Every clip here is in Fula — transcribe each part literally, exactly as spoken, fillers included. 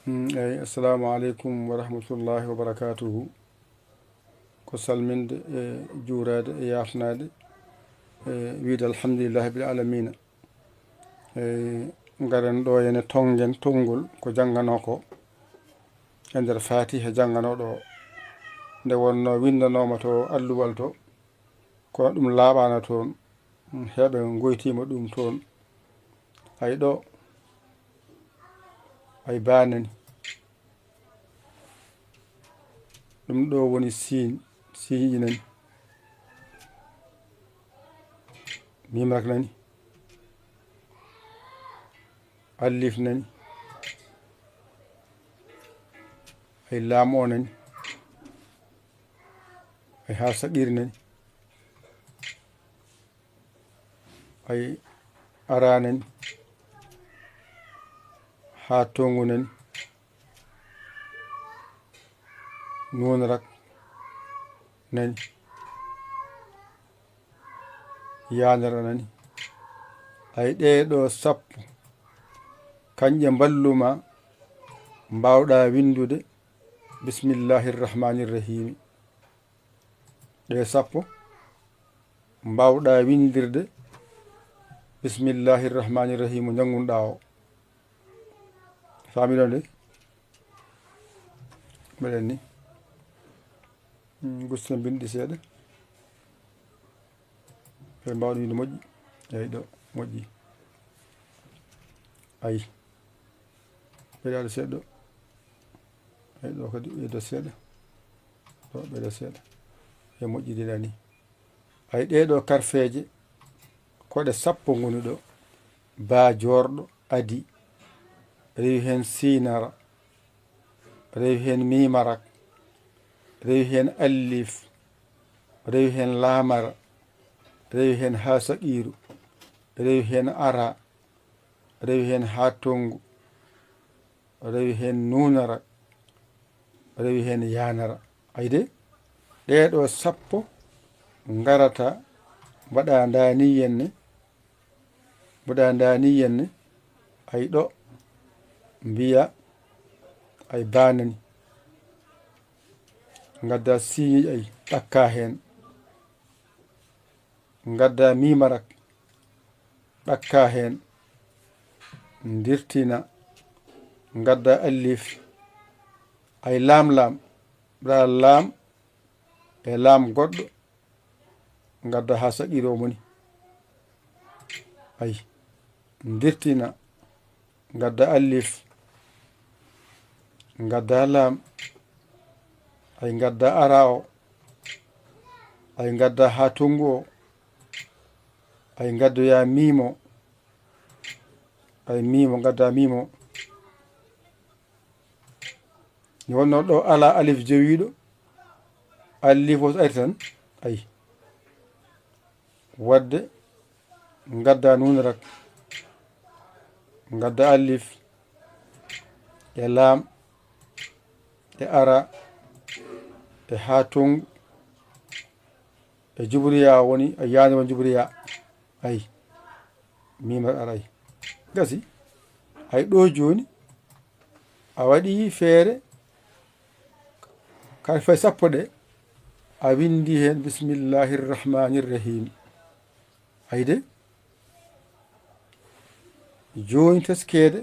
Mm, eyi, assalamu aleykum wa rahmatullahi wa barakatuhu. Ko salminde e juuraade e yaafnaade e wiyde alhamdulillahi bil alamina. Eyi, ngaren ɗo ene tonngen tonngol ko jannganoo ko e nder Faatiha jannganooɗo o. Nde wonnoo winndanooma to alluwal to, kono ɗum laaɓaano toon, heɓe ngoytiima ɗum toon. Ay ɗo, ay baa nani. Ɗum ɗo woni siin, siiñi nani. Miim rak nani. Alif nani. Ay laam o nani. Ay haa saqiir nani. Ay araa nani. Haa toŋngu nani. Nuun rak nani. Yaanara nani. Ay ɗee ɗo sappo, kañƴe mballu ma, mbaawɗa winndude, bismillahi rahmani rahimi. Ɗe sappo, mbaawɗa winndirde, bismillahi rahmani rahimi, njanngunɗa o. Faami ɗon de? Mbeɗen ni. Mm, gusten binndi seeɗa. Ɓe mbaawɗo wiide moƴƴi. Eyi ɗo, moƴƴi. Ayi. Ɓeydaade seeɗa ɗo. Eyi ɗo kadi, ɓeyda seeɗa. Ɗo, ɓeyda seeɗa. E moƴƴi de nani. Ay ɗee ɗo karfeeje, ko ɗe sappo ngoni ɗo. Baa joorɗo, adi. Rewi heen siinara. Rewi heen miimarak, rewi heen allif, rewi heen laamara, rewi heen haa saqiiru, rewi heen ara, rewi heen haa toŋngu, rewi heen nuunara, rewi heen yaanara. Ay de, ɗee ɗo sappo ngarata, mbaɗa ndaani yenne, mbaɗa ndaani yenne, ay ɗo, mbiya, ay baa nani. Ngadda siiñi, ay ɗakka heen. Ngadda miimarak, ɗakka heen. Ndirtina. Ngadda allif, ay laam laam, mbaɗa laam e laam goɗɗo, ngadda haa saqiir o moni. Ay, ndirtina, ngadda allif, ngadda laam, ay ngadda ara o, ay ngadda haa toŋngu o, ay ngaddoya miim o, ay miim o, ngadda miim o. Nde wonnoo ɗo alaa alif jowiiɗo, alif o so ari tan, ayi. Waɗde ngadda nuun rak, ngadda alif, e laam, e ara, e haa toŋngu, e jubriya woni, e yaande won jubriya, ayi. Miimar aray. Gasi. Hay ɗo jooni, a waɗi feere, kadi fay sappo ɗe, A windi heen bismillahi rrahmani rrahim. Ayde, jooni teskeede,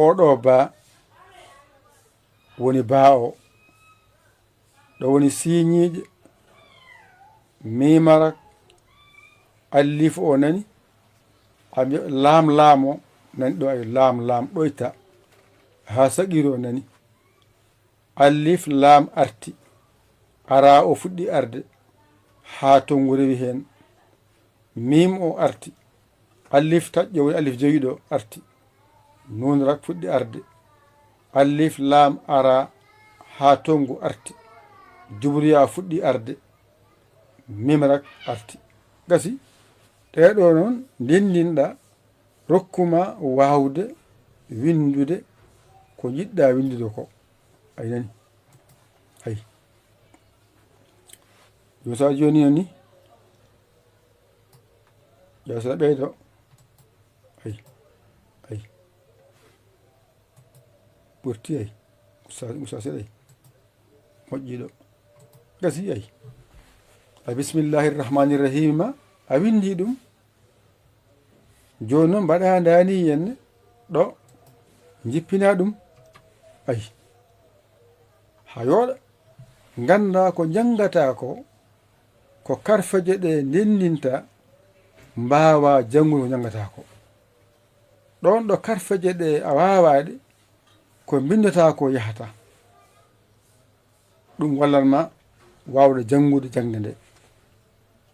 oɗo baa woni baa o. Ɗo woni siiñiiɗe, miimara, allifu o nani, a wiya laam laam o nani ɗo, ay laam laam ɗoyta, haa saqiiru o nani. Alif laam arti, araa o fuɗɗi arde, haa tonngu rewi heen. Miim o arti, alif taƴƴo woni alif jowiiɗo arti. Nuun rak fuɗɗi arde, alif laam araa, haa tonngu arti. Jubriya fuɗɗi arde, miim rak arti. Gasi, ɗee ɗoo noon ndenndinɗaa, rokku ma waawde winndude ko njiɗɗaa winndude ko. Ay nani? Ay. Jooni so a jooni noon ni, ƴeew so ɓeydo. Ay. Ay. Ɓurti ay. Usta, usta seɗay. Moƴƴiɗo. Gasi ay. A bismillahi rrahmani rrahim ma, a winndi ɗum. Jooni noon mbaɗa ndaani henne ɗo, njippina ɗum. Ay. Haa yooɗa. Ngannda ko njanngataa ko, ko karfaje ɗe ndenndinta, mbaawa janngude ko njanngataa ko. Ɗoon ɗo karfaje ɗe a waawaa ɗe, ko mbinndataa ko yahata. Ɗum wallan ma waawde janngude jaŋde nde.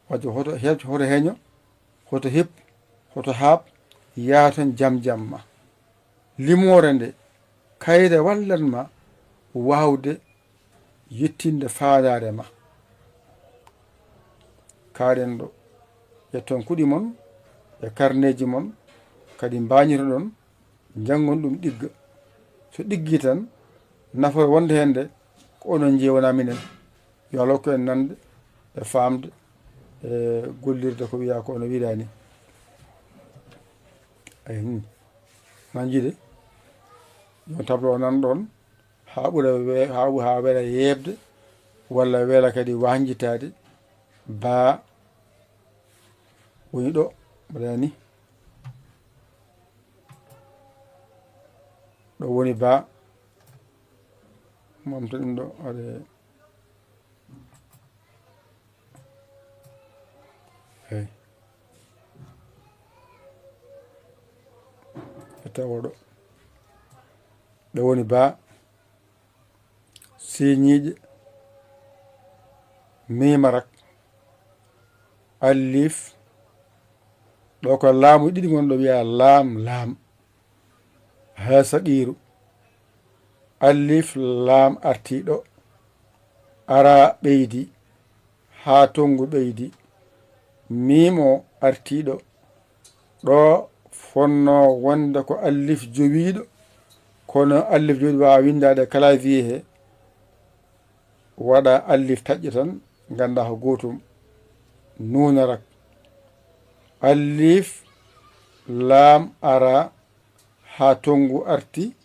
Waɗde hoto heeƴ, hoto heeño, hoto hip, hoto haaɓ, yaa tan jam jam ma. Limoore nde, kayre wallan ma waawde yettinde faandaare ma. Kaaɗen ɗo, ƴetton kuɗi mon e karneeji mon, kadi mbaañitoɗon, njanngon ɗum ɗigga. So ɗiggii tan, nafoore wonde heen nde, ko onon njeyi, wonaa minen. Yo Allah hokku en nande e faamde e gollirde ko wiyaa ko no wiiraa ni. Ay, hmm. Na njiide, yo tableau o nan ɗoon, haa ɓura we-, haa, haa wela yeeɓde, walla wela kadi wahnjitaade. Baa woni ɗo, mbaɗa ni. Ɗo woni baa. Momta ɗum ɗo, waɗe. Hey. E tawa ɗo. Ɗo woni baa. Siiñiiɗe, miima rak, alif, ɗo ko laamu ɗiɗi ngon ɗo wiyaa laam, laam, haa saqiiru, alif, laam artii ɗo, araa ɓeydi, haa tonngu ɓeydi, miim o artii ɗo, ɗo fonnoo wonde ko allif jowiiɗo, kono allif jowiiɗo waawaa winndaade e clavier he, waɗa allif taƴƴo tan, nganndaa ko gootum, nuuna rak. Allif, laam araa, haa tonngu arti,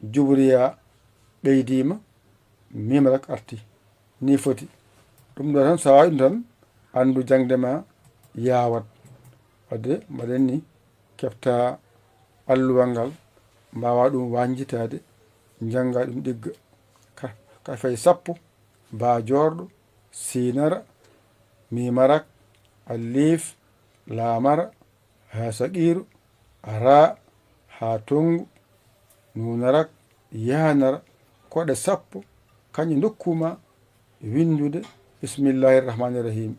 jubriya ɓeydiima, miim rak arti. Ni foti. Ɗum ɗo tan, so a waɗi ɗum tan, anndu jaŋde ma yaawat. Wadde mbaɗen ni, keɓta alluwal ngal, mbaawa ɗum wañjitaade, njannga ɗum ɗigga. Ka, ka fay sappo, baa joorɗo, siinara, miima rak, alif, laam ara, haa saqiiru, araa, haa tonngu, nuuna rak, yaana ra, koɗe sappo, kañƴe ndokku ma winndude, bismillahi rrahmani rrahim.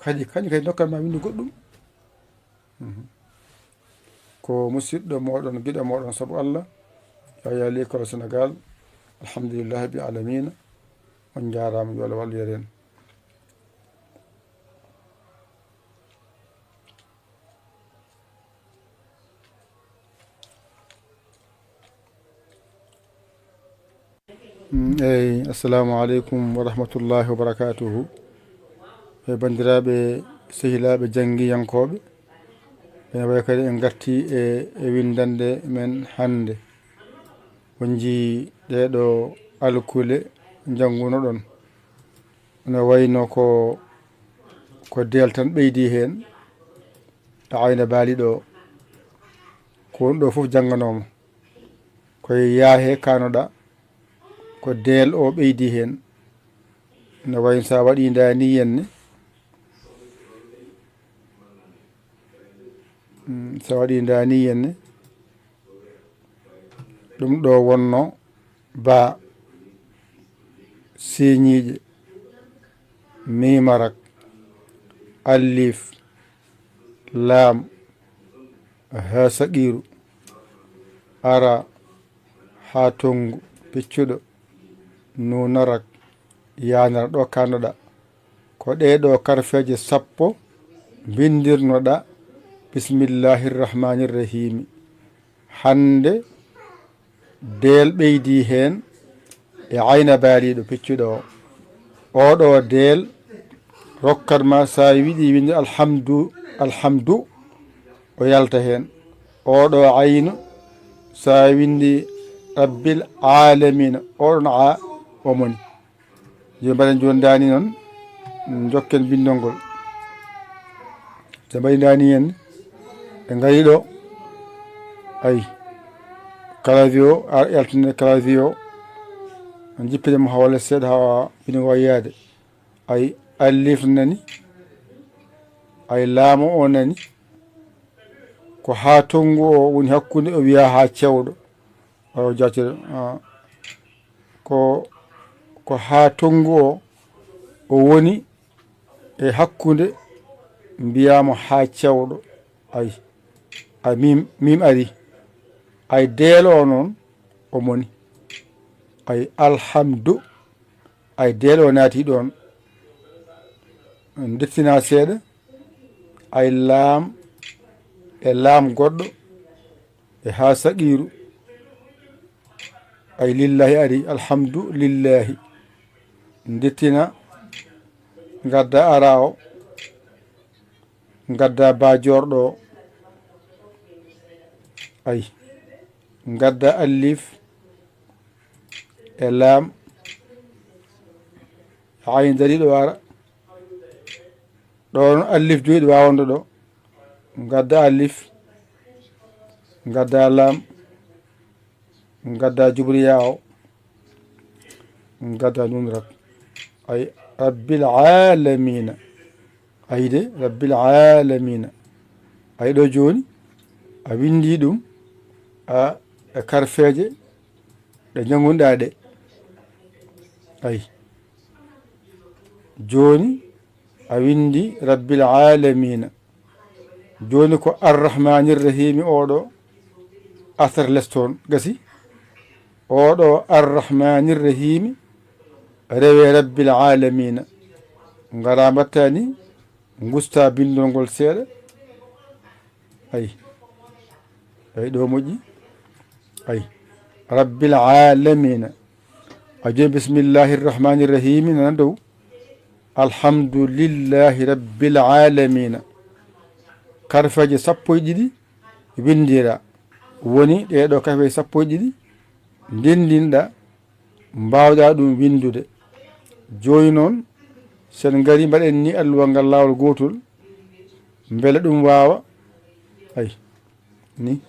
Kadi, kañƴe kadi ndokkat ma winndu goɗɗum. Mhm. Ko musidɗo mooɗon, giɗo mooɗon sabu Allah, Yaya Likolo Senegal. Alhamdulillahi bi alamina. On njaaraama, yo Allah wallu yeren. Mm, eyi, assalamu aleykum wa rahmatullahi wa barakatuhu. E banndiraaɓe, sehilaaɓe, janngiyankooɓe, ene wayi kadi en ngartii e, e winndannde men hannde. On njii ɗee ɗoo alkule njanngunoɗon. Ene wayno ko, ko deel tan ɓeydi heen, e ayna baali ɗo. Ko won ɗo fof jannganooma. Ko e yaahe kaanoɗa, ko deel o ɓeydi heen. Ene wayno so a waɗi ndaa ni yenne, mm, so a waɗi ndaa ni yenne, ɗum ɗo wonno ba, siiñiiƴe, miimarak, alliif, laam, haa saqiiru, ara, haa tonngu, piccuɗo, nuunarak, yaanarak, ɗo kaannoɗa. Ko ɗee ɗoo karfeeje sappo mbinndirnoɗa, Bismillaahi Rahmaani Rahiimi. Hannde deel ɓeydi heen e ayna baaliiɗo piccuɗo o. Oo ɗoo deel rokkat ma, so a yiɗi winde alhamdu, alhamdu, o yalta heen. Oo ɗoo aynu, so a windi Rabbil Aalamiina, oo ɗoon a, o moni. Jooni mbaɗen jooni ndaa ni noon, njokken binndol ngol. So mbaɗi ndaa ni en, ɓe ngari ɗo, ay, clavier o, ar-, yaltinde clavier o, jippine mo haa walla seeɗa haa binndol ngol yiyaade. Ay, alif nani, ay, laamo o nani, ko haa tonngu o woni hakkunde o wiya haa cewɗo. O jaccere, ah, ko, ko haa tonngu o, o woni e hakkunde mbiyaamo haa cewɗo. Ay, ay, mim, mim ari. Ay, deelo o noon, o moni. Ay, alhamdu. Ay, deelo o naati ɗoon. Ndettinaa seeɗa. Ay, laam, e laam goɗɗo, e haa saqiiru. Ay, lillaahi ari, alhamdu lillaahi. Ndettina, ngadda ara o, ngadda ba joorɗo o. Ay, ngadda alif, e laam, e ayn dariiɗo ara. Ɗo noon alif joyi ɗo waawonde ɗo. Ngadda alif, ngadda laam, ngadda jubriya o, ngadda nun rak. Ay, Rabbil Aalamiina. Ay de, Rabbil Aalamiina. Ay, ɗo jooni, a winndi ɗum, a, e karfeeje ɗe njanngunɗaa ɗe. Ay. Jooni, a winndi Rabbil Aalamiina. Jooni ko Arrahmaanir Rahiimi, oɗo asar les toon gasi. Oɗo Arrahmaanir Rahiimi, rewe Rabbil Aalamiina. Ngara mbatta ni, ngusta binndol ngol seeɗa. Ay. Ay, ɗo moƴƴi. Ay. Rabbil Aalamiina. A jooni, Bismillaahi Rahmaani Rahiimi nana dow. Alhamdulillaahi Rabbil Aalamiina. Karfeeje sappo e ɗiɗi winndira. Woni ɗee ɗo karfeeje sappo e ɗiɗi ndenndinɗa, mbaawɗa ɗum winndude. Jooni noon, sen ngari mbaɗen ni alluwal ngal laawol gootol, mbele ɗum waawa. Ay. Ni.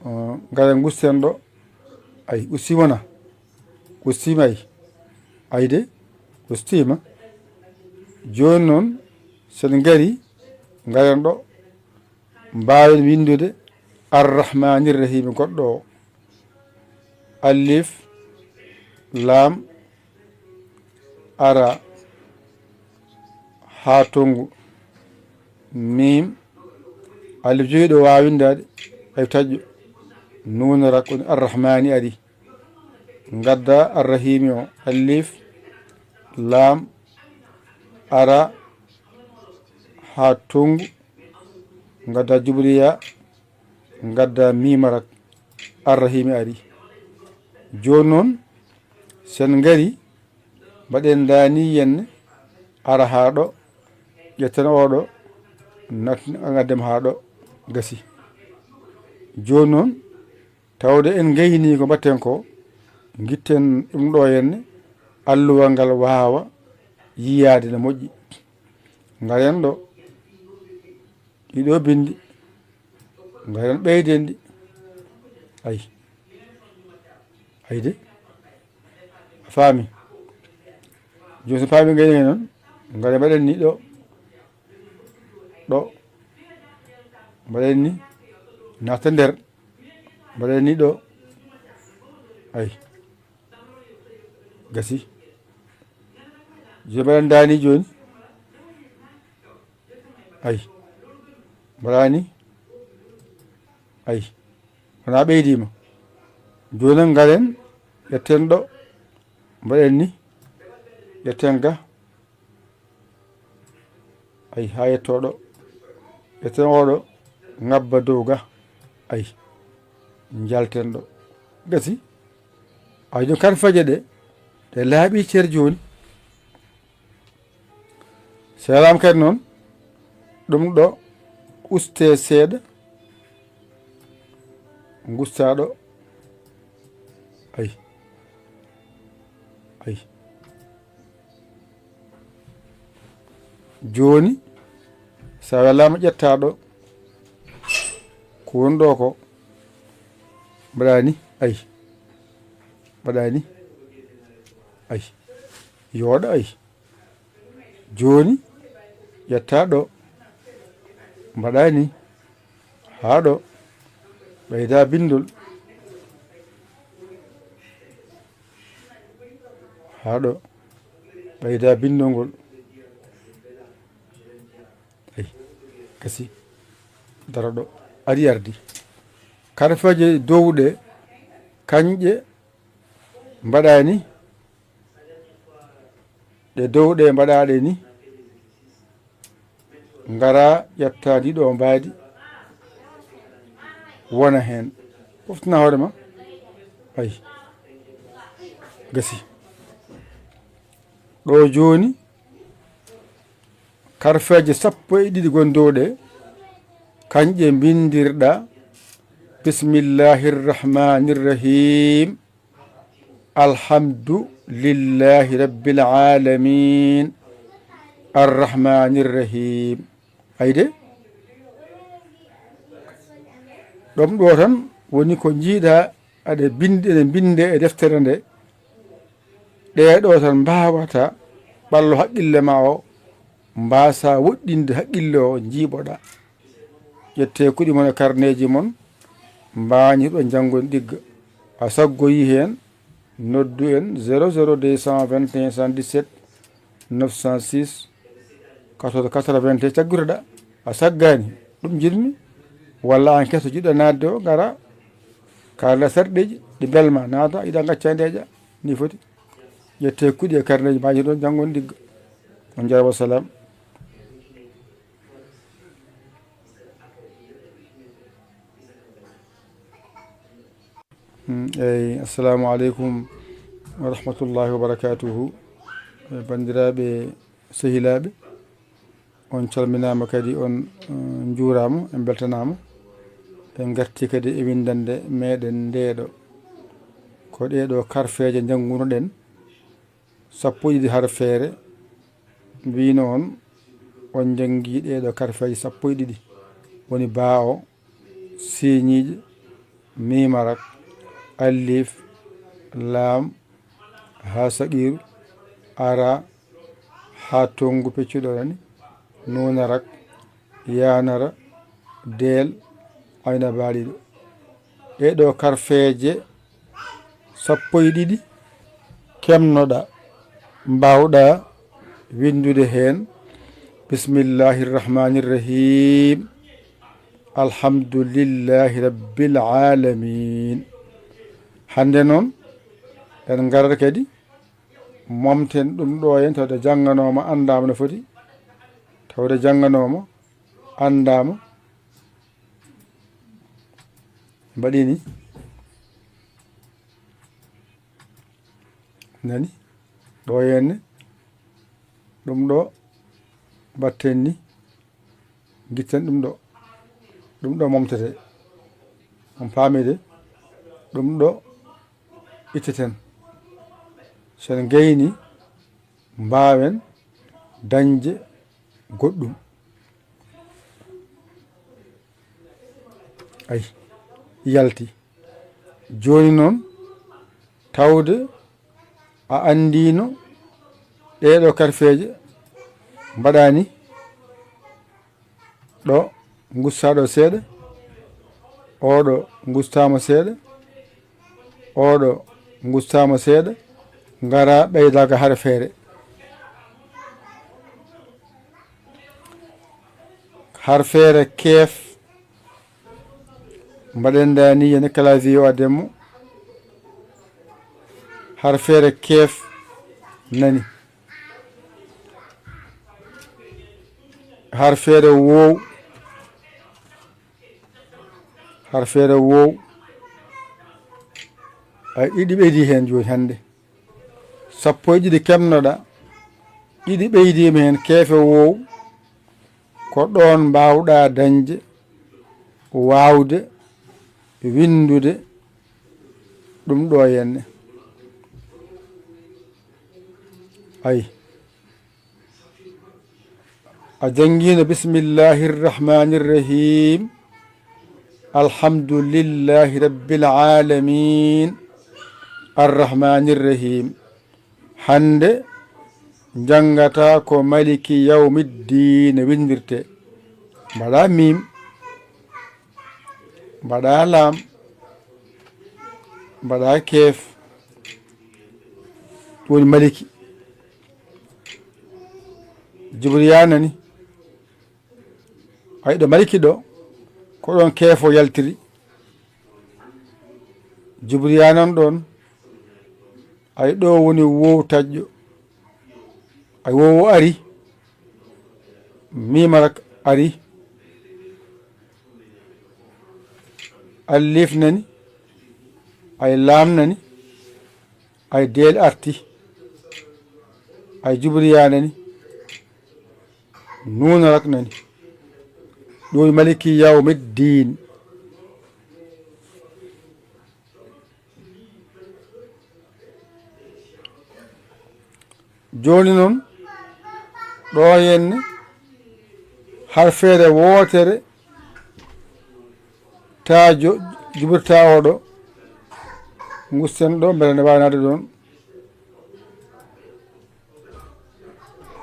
Ah, ngara ngusten ɗo. Ay, ustiima na? Ustiima ay. Ay de, ustiima. Jooni noon, sen ngari, ngaren ɗo, mbaawen winndude Arrahmaanir Rahiimi goɗɗo o. Alif, laam, ara, haa tonngu, miim, alif joyi ɗo waawa winndaade, ay taƴƴo, nuun rak, woni Arrahmaani ari. Ngadda Arrahiimi o, alif, laam, ara, haa tonngu, ngadda jubriya, ngadda miima rak, Arrahiimi ari. Jooni noon, sen ngari, mbaɗen ndaa ni yenne, ara haa ɗo, ƴetten oɗo, nat-, ngaddem haa ɗo, gasi. Jooni noon, tawde en ngaynii ko mbaɗten ko, ngitten ɗum ɗo henne, alluwal ngal waawa yiyaade no moƴƴi. Ngaren ɗo, ɗiɗo binndi, ngaren ɓeyden ɗi. Ay. Ay de. A faami? Jooni so faami ngayni noon, ngaren mbaɗen ni ɗo. Ɗo. Mbaɗen ni. Naata nder. Mbaɗen ni ɗo. Ay. Gasi. Jooni mbaɗen daani jooni. Ay. Mbaɗani. Ay. Wona ɓeydiima. Jooni ngaren ƴetten ɗo. Mbaɗen ni. Ƴetten ga. Ay, haa yetto ɗo. Ƴetten oɗo. Ngabba dow ga. Ay. Njalten ɗo. Gasi. Ay, ɗum kan faje ɗe. Ɗe laaɓi cer jooni. Seeram kadi noon, ɗum ɗo ustee seeɗa, ngustaa ɗo. Ay. Ay. Jooni, so a welaama ƴettaa ɗo, ko woni ɗo ko, mbaɗaa ni, ay. Mbaɗaa ni, ay. Yooɗa, ay. Jooni, ƴettaa ɗo, mbaɗaa ni, haa ɗo, ɓeydaa binndol, haa ɗo, ɓeydaa binndol ngol. Ay, gasi, daro ɗo, ari ardi. Karfeeje dow ɗe, kañƴe mbaɗaa ni, ɗe dow ɗe mbaɗaa ɗe ni, ngara ƴetta ndi ɗo mbaadi, wona heen. Ɓoftina hoore ma. Ay. Gasi. Ɗo jooni, karfeeje sappo e ɗiɗi gon dow ɗe, kañƴe mbinndirɗa, Bismillahir Rahmanir Rahim. Alhamdulillahi Rabbil Alamin. Arrahmanir Rahim. Ay de? Ɗum ɗo tan woni ko njiiɗa aɗa binndi, ene mbinnde e deftere nde. Ɗee ɗo tan mbaawata ɓallo haqqille ma o, mbaasa woɗɗinde haqqille o, njiiɓoɗa. Ƴettee kuɗi mon e karneeji mon, mbaañirɗon janngon ɗigga. A saggoyi heen, noddu en zéro zéro deux cent vingt et un cent dix-sept neuf cent six quatorze quatre-vingt-un, caggutoɗa. A saggaani, ɗum njiɗmi, walla aan keso jiɗɗo naatde o, ngara, kaala sarɗeeji, ɗi mbelma, naata, yiɗa ngacca ndeeƴa, ni foti. Ƴettee kuɗi e karneeji, mbaañirɗon janngon ɗigga. On njaaraama, wa salaam. Mm, eyi, assalamu aleykum wa rahmatullahi wa barakatuhu. Eh, banndiraaɓe, sehilaaɓe, on calminaama kadi, on, eh, njuuraama, en mbeltanaama. En ngarti kadi e winndannde meɗen ndeeɗo. Ko ɗeeɗo karfeeje njanngunoɗen, sappo e ɗiɗi harfeere, mbino on, on njanngi ɗeeɗo karfeeje sappo e ɗiɗi, woni baa o, siiñiiƴe, miim arak, alif, laam, haa saqiiru, ara, haa tonngu peccuɗo nani, nuun arak, yaan ara, deel, ayna baaliiɗo. Ɗeeɗo karfeeje sappo e ɗiɗi kemnoɗa, mbaawɗa winndude heen, Bismillahir Rahmanir Rahim. Alhamdulillahi Rabbil Alamin. Hannde noon, en ngarat kadi, momten ɗum ɗo heen, tawde jannganooma, anndaama no foti, tawde jannganooma, anndaama. Mbaɗi ni. Nani? Ɗo henne. Ɗum ɗo. Mbatten ni. Ngitten ɗum ɗo. Ɗum ɗo momtete. On paamii de, ɗum ɗo itteten. So en ngayni, mbaawen dañde goɗɗum. Ay, yalti. Jooni noon, tawde a anndiino ɗeeɗo karfeeje mbaɗaani, ɗo ngustaa ɗo seeɗa, oɗo ngustaama seeɗa, oɗo ngustaama seeɗa, ngara ɓeydaaka harfeere. Harfeere keef. Mbaɗen ndaa ni, yene clavier o adden mo. Harfeere keef nani. Harfeere woow. Harfeere woow. Ay, ɗiɗi ɓeydi heen jooni hannde. Sappo e ɗiɗi kemnoɗa, ɗiɗi ɓeydiima heen, keefe woow. Ko ɗoon mbaawɗaa dañde, waawde, winndude ɗum ɗo henne. Ay. A janngiino bismillahi rrahmani rrahim. Alhamdulillahi rabbil alamin. Arrahmani rrahim. Hannde njanngataa ko maliki yawmiddin winndirtee. Mbaɗaa miim. Mbaɗaa laam. Mbaɗaa keef. Ɗum woni maliki. Jibriya nani. Ay, ɗo maliki ɗo, ko ɗoon keef o yaltiri. Jibriya nan ɗoon. Ay, ɗo woni woow taƴƴo. Ay, woow o ari. Miim arak ari. Alif nani. Ay, laam nani. Ay, deel arti. Ay, jibriya nani. Nuun arak nani. Ɗum maliki yawmiddin. Jooni noon, ɗo henne, harfeere wootere, taa jo-, jubirta oɗo, ngusten ɗo, mbele ne waawi naatde ɗoon.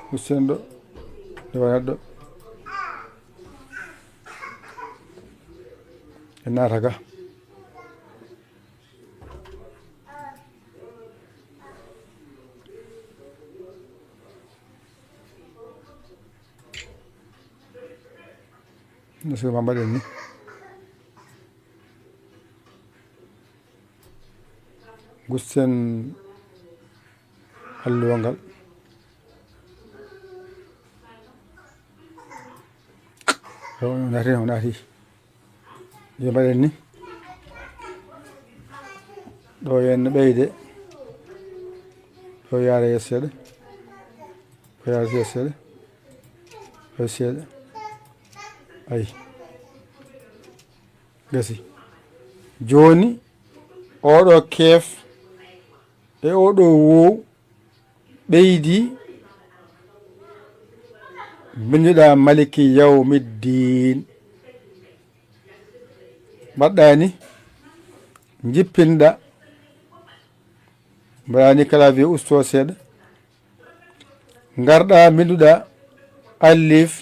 Ngusten ɗo, ne waawi naatde ɗo. En naata ga. No sirma mbaɗen ni. Ngusten alluwa ngal. Yo, naati, naati. Yo mbaɗen ni. Ɗo henne ɓeyde. Ɗo yaara yeeso seeɗa. Ɗo yaara yeeso seeɗa. Ɗo seeɗa. Ay. Gasi. Jooni, oɗo keef e oɗo woow ɓeydi, mbinnduɗaa maliki yawmiddin. Mbaɗɗaa ni, njippinɗaa, mbaɗaa ni clavier usto seeɗa. Ngarɗaa, mbinnduɗaa alif,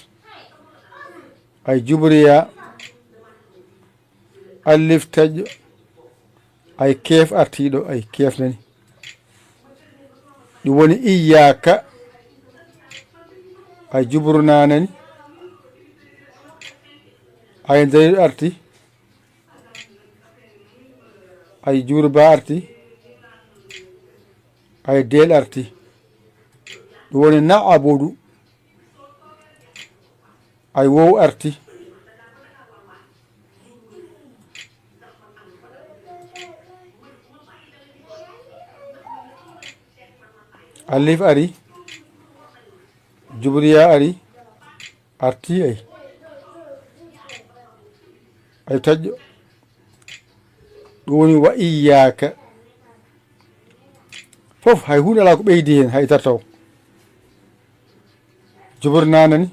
ay, jubriya, alif taƴƴo, ay, keef artiiɗo, ay, keef nani. Ɗum woni iyyaka, ay, jubruna nani, ay, daliilu arti, ay, jurba arti, ay, deel arti. Ɗum woni na'budu. Ay, woow arti. Alif ari. Jubriya ari. Arti ay. Ay, taƴƴo. Ɗum woni wa iyyaaka. Fof, hay huunde alaa ko ɓeydi heen, hay dartaw. Jubur nanani,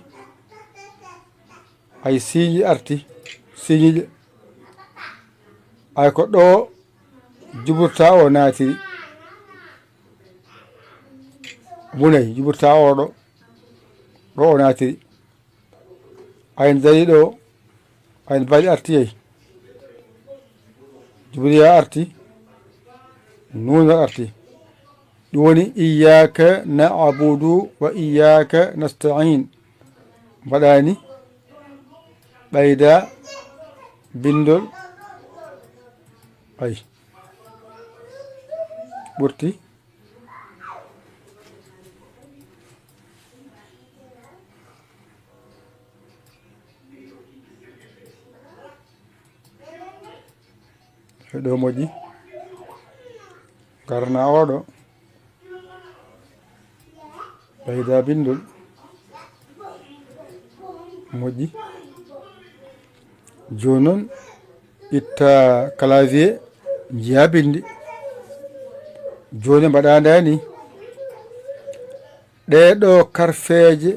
hay siiñi arti, siiñiiɗe. Hay ko ɗo juburta o naatiri. Munay, juburta o ɗo, ɗo o naatiri. Ayn dari ɗo, ayn bari arti yey. Jibriya arti, nuuna arti. Ɗum woni iyyaka na'budu wa iyyaka nasta'in. Mbaɗani ɓeyda bindol. Ay. Ɓurti. Ɗo moƴƴi. Garna oɗo. Ɓeyda bindol. Moƴƴi. Jooni noon, itta clavier, njiya bindi. Jooni mbaɗa nda ni. Ɗee ɗo karfeeje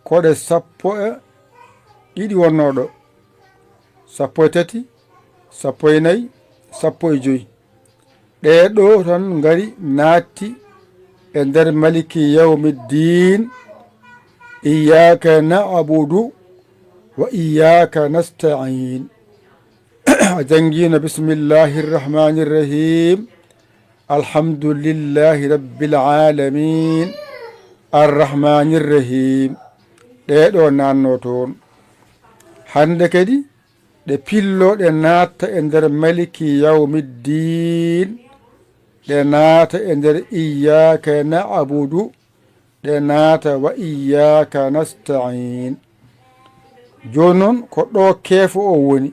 ko ɗe sappo e ɗiɗi wonnoo ɗo. Sappo e tati, sappo e nayi, sappo e joy. Ɗee ɗo tan ngari naatti e nder Maliki yawmi ddiin, iyyaka na'budu wa iyyaka nasta'in. A janngiino bismillahi rrahmani rrahim, alhamdulillahi rabbil alamin, arrahmani rrahim. Ɗee ɗo naatno toon. Hannde kadi, ɗe pillo, ɗe naatta e nder Maliki yawmi ddiin, ɗe naata e nder iyyaka na'budu, ɗe naata wa iyyaka nasta'in. Jooni noon, ko ɗo keefo o woni,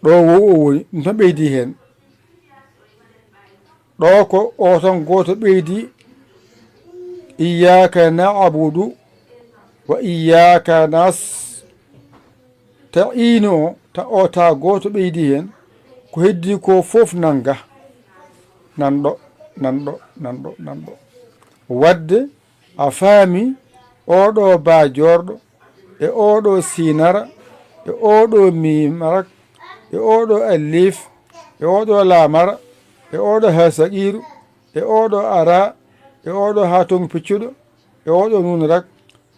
ɗo wow o woni, ɗum tan ɓeydi heen. Ɗo ko o tan gooto ɓeydi, iyyaka na'budu wa iyyaka nasta'inu o, ta o ta gooto ɓeydi heen, ko heddi ko fof nanga. Nan ɗo, nan ɗo, nan ɗo, nan ɗo. Wadde a faami, oɗo ba joorɗo, e oɗo siinara, e oɗo miimara, e oɗo alif, e oɗo laamara, e oɗo haa saqiiru, e oɗo ara, e oɗo haa tongu piccuɗo, e oɗo nuunrak,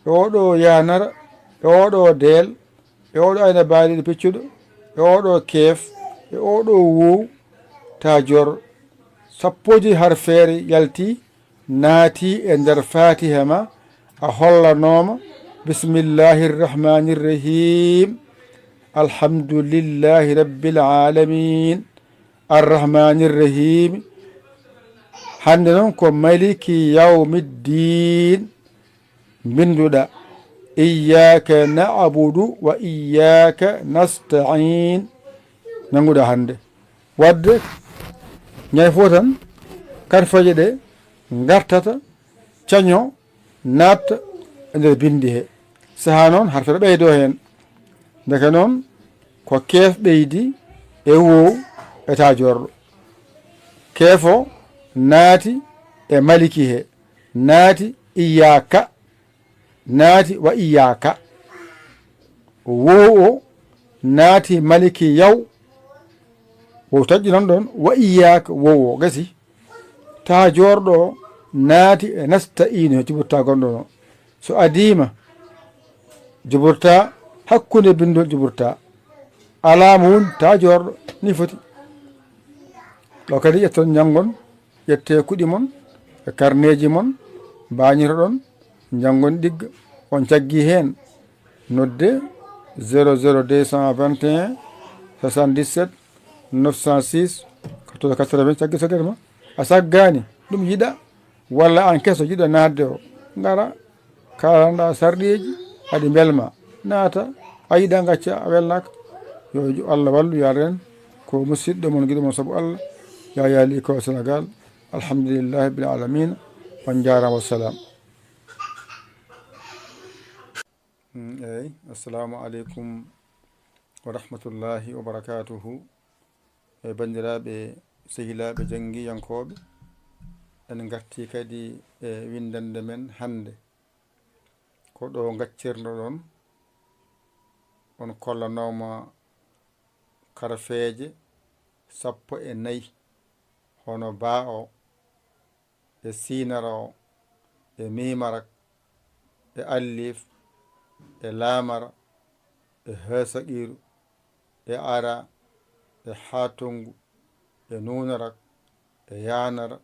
e oɗo yaanara, e oɗo deel, e oɗo ayna baaliiɗo piccuɗo, e oɗo keef, e oɗo wow, ta joor. Sappooji harfeere yalti, naati e nder Faatiha ma, a hollanooma, bismillahi rrahmani rrahim, alhamdulillahi rabbil alamin, arrahmani rrahim. Hannde noon ko maliki yawmi ddiin. Mbinnduɗa, iyyaka na'budu wa iyyaka nasta'in. Nannguɗa hannde. Wadde, ñayi fof tan, karfeeje ɗe ngartata, caño, naatta e nder binndi he. Sahaa noon, harfere ɓeydo heen. Ndeke noon, ko keef ɓeydi e wow e ta joorɗo. Keefo naati e maliki he, naati iyyaka, naati wa iyyaka. Wow o naati maliki yaw. Wow taƴƴi noon ɗoon, wa iyyaka, wow o gasi. Ta joorɗo o naati e nasta'inu he juburta gonɗo o. So adiima, juburta hakkunde binndol juburta. Alaa mo woni ta joorɗo, ni foti. Ɗo kadi ƴetton njanngon, ƴettee kuɗi mon e karneeji mon, mbaañotoɗon, njanngon ɗigga, on caggi heen. Nodde zéro zéro deux cent vingt et un soixante-dix-sept neuf cent six quatre-vingts, caggi sogere ma. A saggaani, ɗum yiɗa, walla aan keso jiɗa naatde o, ngara, kaalanɗa sarɗiiji, aɗi mbelma, naata, a yiɗa ngacca, a welnaaka. Yo Allah wallu, yo Allah reen, ko musiɗɗo mon, giɗo mon sabu Allah, Yaya Ly ko Sénégal. Alhamdulillahi rabbil alamina. On njaaraama, wassalam. Mm, eey, assalamu aleykum. wa rahmatullahi wa barakatuhu. E banndiraaɓe, sehilaaɓe, janngiyankooɓe, en ngartii kadi e winndannde men hannde. Ko ɗo ngaccirno-ɗon, on kollanooma karfeeje sappo e nayi, hono baa o, e siinara o, e miimara, e alif, e laamara, e haasaqiiru, e ara, e haatongu, e nuunara, e yaanara,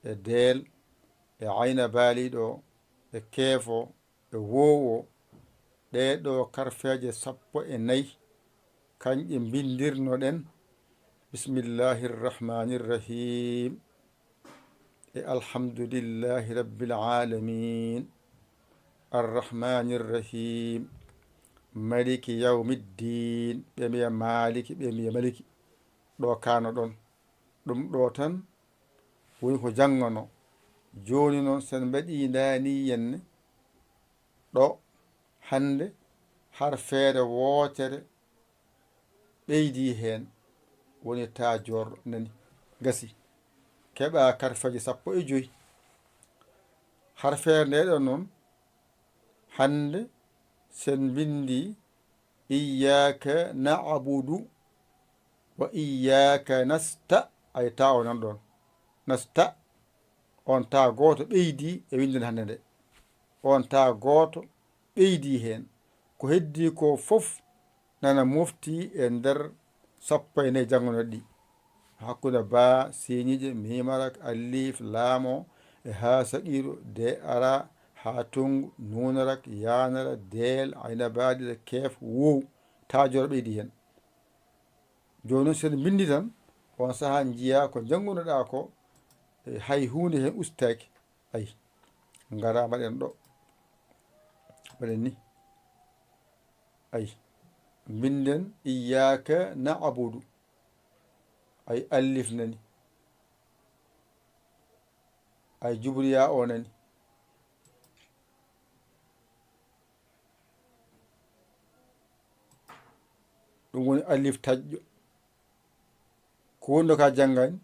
e deel, e ayna baaliiɗo o, e keef o, e woow o. Ɗee ɗoo karfeeje sappo e nayi, kañƴe mbinndirno-ɗen, Bismillahi rrahmani rrahim. E Alhamdulillahi Rabbil Aalamiin. Arrahmaani Rrahiim. Maliki yawmi ddiin. Ɓe mbiya Maaliki, ɓe mbiya Maliki. Ɗo kaano ɗon. Ɗum ɗo tan woni ko janngono. Jooni noon, sen mbaɗii ndaani yenne ɗo hannde, har feere wootere ɓeydii heen, woni taa joorɗo nani, gasi. Keɓaa karfeeje sappo e joy. Har feere nde ɗo noon, hannde sen mbinndi iyyaaka na'budu wa iyyaaka nasta, ay taa o nan ɗoon. Nasta, on taa gooto ɓeydii e winnde hannde nde. On taa gooto ɓeydii heen. Ko heddii ko fof nana mofti e nder sappo e nayi janngonoɗi ɗi. Hakkunde baa, siiñiije, miimara, alif, laam o, e haasaqiiru, de, ara, haatongu, nuunara, yaanara, deel, ayna baaliiɗo, keef, woow, taa joorɗo ɓeydii heen. Jooni noon, so en mbinndi tan, oon sahaa njiyaa ko njanngunoɗaa ko, e hay huunde heen ustaaki. Ay, ngaraa mbaɗen ɗo. Mbaɗen ni. Ay, mbinden iyyaaka na'budu. Ay, alif nani. Ay, jubriya o nani. Ɗum woni alif taƴƴo. Ko woni ɗo ka janngani?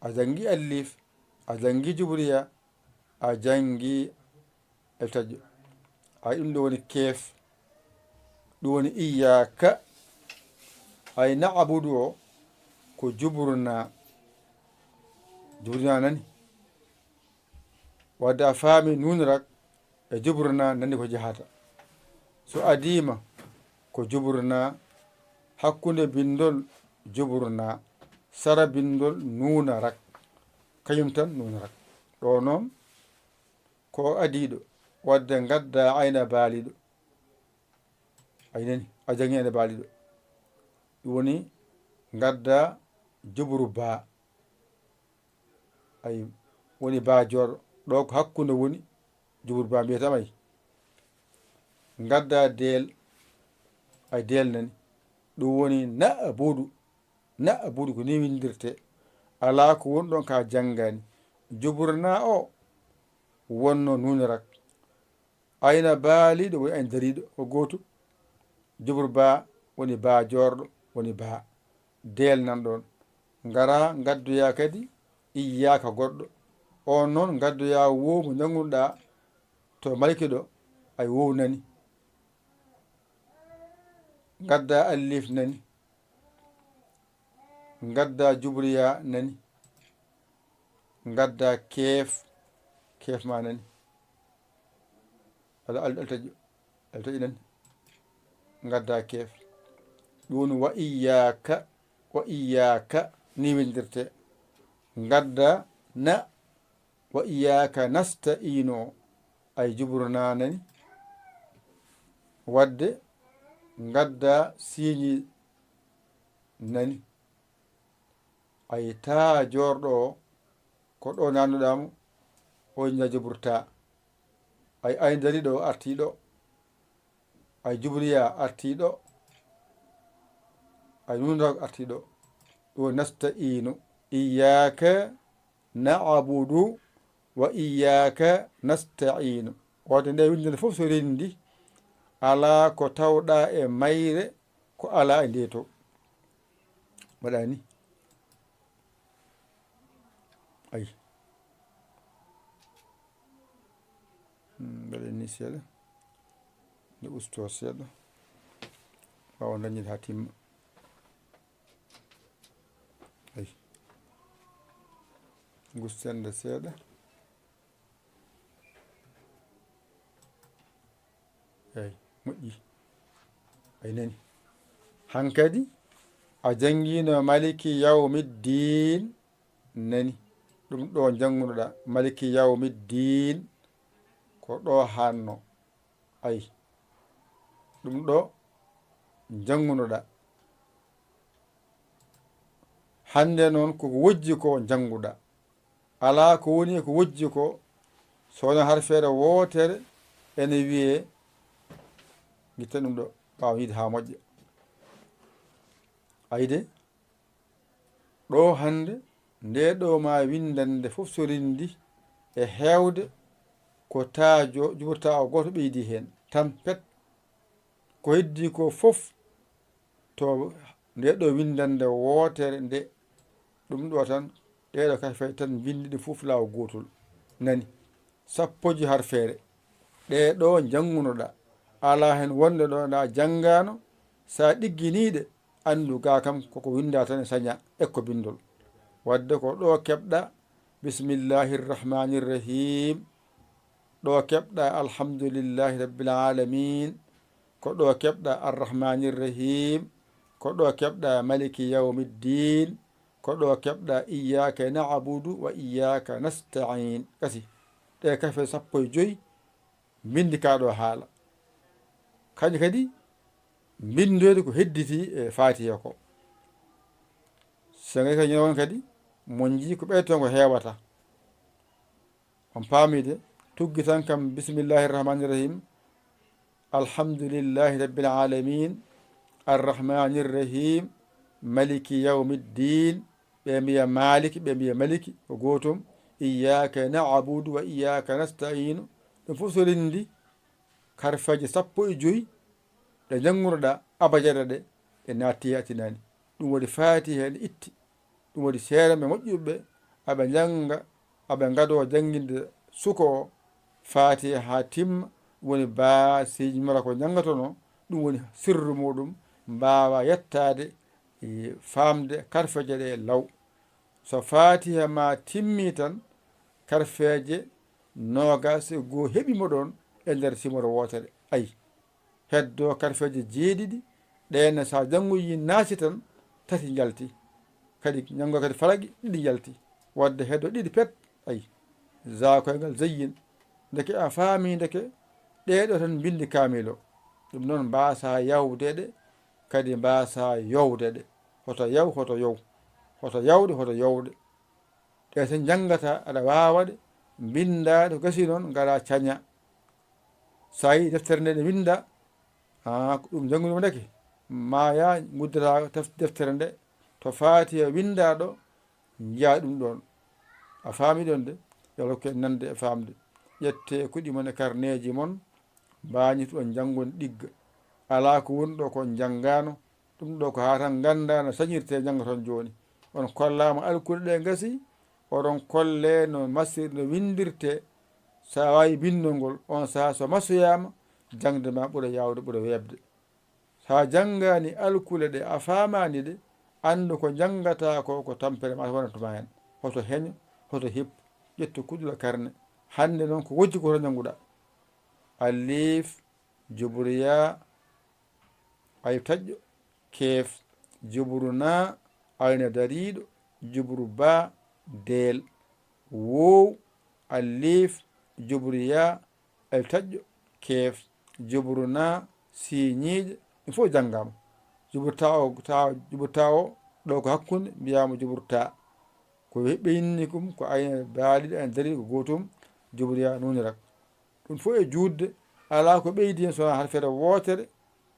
A janngi alif, a janngi jubriya, a janngi alif taƴƴo. Ay, ɗum ɗo woni keef. Ɗum woni iyyaaka. Ay, na'budu o ko juburna. Juburna nani? Wadde a faami nuunrak e juburna nani ko jahata. So adiima ko juburna hakkunde binndol juburna, sara binndol nuunarak, kañum tan nuunarak. Ɗo noon ko adiiɗo, wadde ngadda ayna baaliiɗo. Ay nani, a jangi ayna baaliiɗo. Ɗum woni ngadda juburu baa. Ay, woni baa joorɗo. Ɗo ko hakkunde woni, jubur baa mbiyata ay. Ngadda deel, ay deel nani. Ɗum woni na'budu. Na'budu ko ni winndirte. Alaa ko woni ɗon ka janngani. Jubur na o wonno nuunarak. Ayna baaliiɗo woni ayna dariiɗo, ko gootum. Jubur baa woni baa joorɗo, woni baa. Deel nan ɗon. Ngara ngaddoya kadi iyyaaka goɗɗo. On noon ngaddoya woow mo njanngunoɗaa to maliki ɗo, ay woow nani. Ngadda alif nani. Ngadda jubriya nani. Ngadda keef, keef ma nani. Ala, al-, altaƴo, altaƴo nani. Ngadda keef. Ɗum woni wa iyyaaka, wa iyyaaka ni winndirte. Ngadda na, wa iyyaaka nasta'iinu o. Ay juburu na nani. Wadde ngadda siiñi nani. Ay taa joorɗo o, ko ɗo nannuɗaa mo, o ña juburu taa. Ay, ay dariiɗo o artii ɗo. Ay jubriya artii ɗo. Ay nuunrak artii ɗo. Ɗo nasta'iinu. Iyyaaka na'budu wa iyyaaka nasta'iinu. Wadde nde winnde nde fof so renndi, alaa ko tawɗaa e mayre ko alaa e ndee to. Mbaɗa ni. Ay. Hmm, mbaɗen ni seeɗa. Nde ustoo seeɗa. Ɓaawo dañde haa timma. Ay. Ngusten nde seeɗa. Eey, moƴƴi. Ay nani. Hankadi, a janngiino Maliki Yawmiddiin nani. Ɗum ɗo njanngunoɗaa, Maliki Yawmiddiin, ko ɗo haanno. Ay, ɗum ɗo njanngunoɗaa. Hannde noon, ko ko wojji ko njannguɗaa. Alaa ko woni e ko wojji ko, so wonaa harfeere wootere ene wiyee, ngitten ɗum ɗo, ɓaawo yiide haa moƴƴa. Ayde, ɗo hannde, nde ɗo ma winndannde fof so rinndi e heewde ko taa jo-, juburtaa o gooto ɓeydi heen, tan pet. Ko heddii ko fof to nde ɗo winndannde wootere nde, ɗum ɗo tan, ɗee ɗo kadi fay tan mbinndi ɗi fof laawol gootol. Nani, sappoji harfeere, ɗee ɗo njanngunoɗaa, alaa heen wonnde ɗo ɗa janngaano, so a ɗigginii ɗe, anndu gaa kam koko winndaa tan e saña e ko binndol. Waɗde ko ɗo keɓɗaa, Bismillahir Rahmanir Rahim, ɗo keɓɗaa Alhamdulillahi Rabbil Alamin, ko ɗo keɓɗaa Arrahmanir Rahim, ko ɗo keɓɗaa Maliki Yawmiddin, ko ɗo keɓɗaa Iyyaka na'budu wa iyyaka nasta'in. Gasi. Ɗe kafe sappo e joy, mbinndi kaa ɗo haala. Kañum kadi, mbinndoyde ko hedditi e Faatiha ko. So ngarii kadi, ñande won kadi, mo njii ko ɓeytongo heewata. On paamii de, tuggi tan kam, Bismillahir Rahmanir Rahim, Alhamdulillahi Rabbil Alamin, Arrahmanir Rahim, Maliki Yawmiddin, ɓe mbiya Maliki, ɓe mbiya Maliki, ko gootum, Iyyaka na'budu wa iyyaka nasta'inu, ɗum fof so rinndi, harfeeje sappo e joy ɗe njanngunoɗaa abajada ɗe, ɗe naatti e a tinaani. Ɗum waɗi Faatiha ene itti. Ɗum waɗi seeɗa ɓe moƴƴuɓe, aɓe njannga, aɓe ngadoo jannginde suka o Faatiha haa timma, ɗum woni baaseeji mara ko njanngotonoo, ɗum woni sirru muuɗum, mbaawa yettaade, e, faamde harfeeje ɗe law. So Faatiha ma timmii tan, harfeeje noogaas e goo heɓii mo ɗoon e nder simore wootere. Ay. Heddoo harfeeje jeeɗiɗi, ɗeen so a janngoyii naasi tan, tati njalti. Kadi njanngo kadi falaqi, ɗiɗi njalti. Waɗde heddoo ɗiɗi pet, ay. Za koyngal zayyin. Ndeke a faamii ndeke, ɗee ɗo tan mbinndi kaamil o. Ɗum noon mbaasaa yawde ɗe, kadi mbaasaa yowde ɗe. Hoto yaw, hoto yow. Hoto yawde, hoto yowde. Ɗe so njanngataa, aɗa waawa ɗe, mbinndaa ɗe, ko gasi noon, ngaraa cañaa. So a yii deftere nde ɗe winndaa, haa, ko ɗum njanngunoo ndeke, maayaa, nguddataa tef-, deftere nde, to Faatiha winndaa ɗo, njiyaa ɗum ɗoon. A faamii ɗoon de, yo Allah hokku en nande e faamde. Ƴettee kuɗi mon e karneeji mon, mbaañitoɗon njanngon ɗigga. Alaa ko woni ɗo ko on njanngaano, ɗum ɗo ko haa tan nganndaa no sañirtee njanngoton jooni. On kollaama alkule ɗe ngasi, oɗon kollee no masir-, no winndirtee. So a waawi binndol ngol, on sahaa so masoyaama, jaŋde ma ɓura yaawde, ɓura weeɓde. So a janngaani alkule ɗe, a faamaani ɗe, anndu ko njanngataa ko, ko tampere ma wonata ma heen. Hoto heño, hoto hippu, ƴettu kuɗol e karne. Hannde noon ko wojji ko hoto njannguɗaa. Alif, jubru yaa, alif taƴƴo, keef, jubru naa, ayna dariiɗo, jubru baa, deel, woow, alif, jubru yaa, alif taƴƴo, keef, jubru naa, siiñiiɗe, ɗum fof janngaama. Jubru taa o, taa, jubru taa o, ɗo ko hakkunde, mbiyaama jubru taa. Ko ɓe inni ɗum, ko ayna baaliiɗo, ayna dariiɗo, ko gootum, jubru yaa, nuuni rak. Ɗum fof e juutde, alaa ko ɓeydi heen so wonaa harfeere wootere,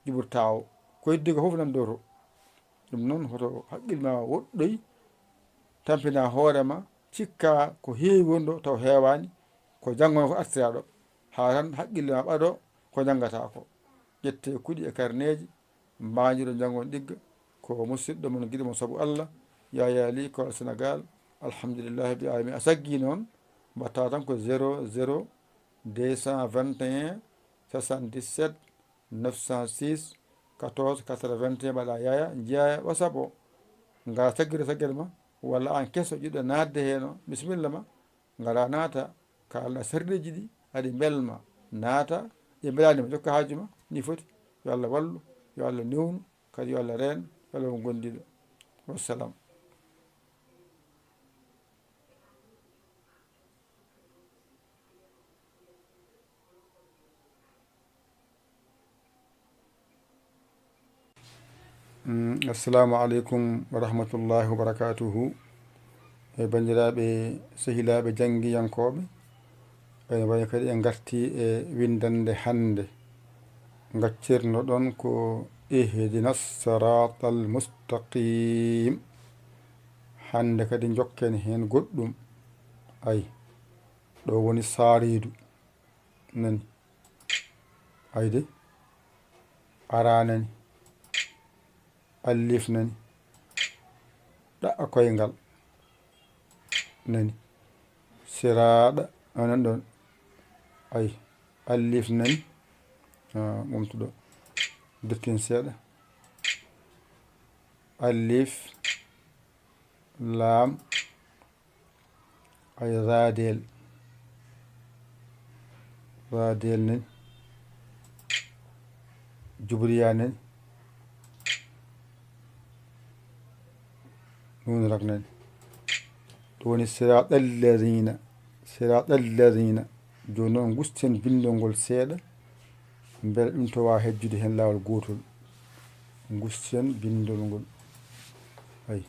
jubru taa o. Ko heddi ko fof nan dooto. Ɗum noon, hoto haqqil ma woɗɗoy, tampina hoore ma, cikka ko heewi woni ɗo, taw heewaani, ko janngo ko artiraa ɗo. Haa tan haqqille ma ɓado ko njanngataa ko. Ƴettee kuɗi e karneeji, mbaajiro janngon ɗigga. Ko musiɗɗo mon, giɗo mon sabu Allah, Yaya Ly, Kolda, Sénégal. Alhamdulillahi rabbil alamin. A saggi noon, mbatta tan ko zéro zéro deux cent vingt et un soixante-dix-sept neuf cent six quatorze quatre-vingt-un, mbaɗa Yaya, njiya WhatsApp o. Ngara saggere saggere ma, walla aan keso jiɗɗo naatde heen o, bisimilla ma. Ngara naata, kaalna sarɗiiji ɗi, aɗi mbelma, naata, ɗi mbelaani ma, jokka haaju ma, ni foti. Yo Allah wallu, yo Allah newnu, kadi yo Allah reen, yo Allah won gondiiɗo. Wassalam. Mm, assalamu aleykum wa rahmatullahi wa barakatuhu. E banndiraaɓe, sehilaaɓe janngiyankooɓe, ene wayi kadi en ngartii e winndannde hannde. Ngaccirno ɗon ko ihdina siraatal mustaqim. Hannde kadi njokken heen goɗɗum. Ay, ɗo woni saariidu. Nani? Ayde? Ara nani? Allif nani? Ɗa'a koyngal nani? Siraaɗa, onon ɗon. Ay, allif nani? Ah, ɓomtuɗo. Dirtin seeɗa. Allif, laam, ay, zaadel. Zaadel nen. Jubriya nen. Nuun rak nen. Ɗum woni siraaɗal laziina. Siraaɗal laziina. Jooni noon, ngusten binndol ngol seeɗa, mbele ɗum towa hejjude heen laawol gootol. Ngusten binndol ngol. Ay.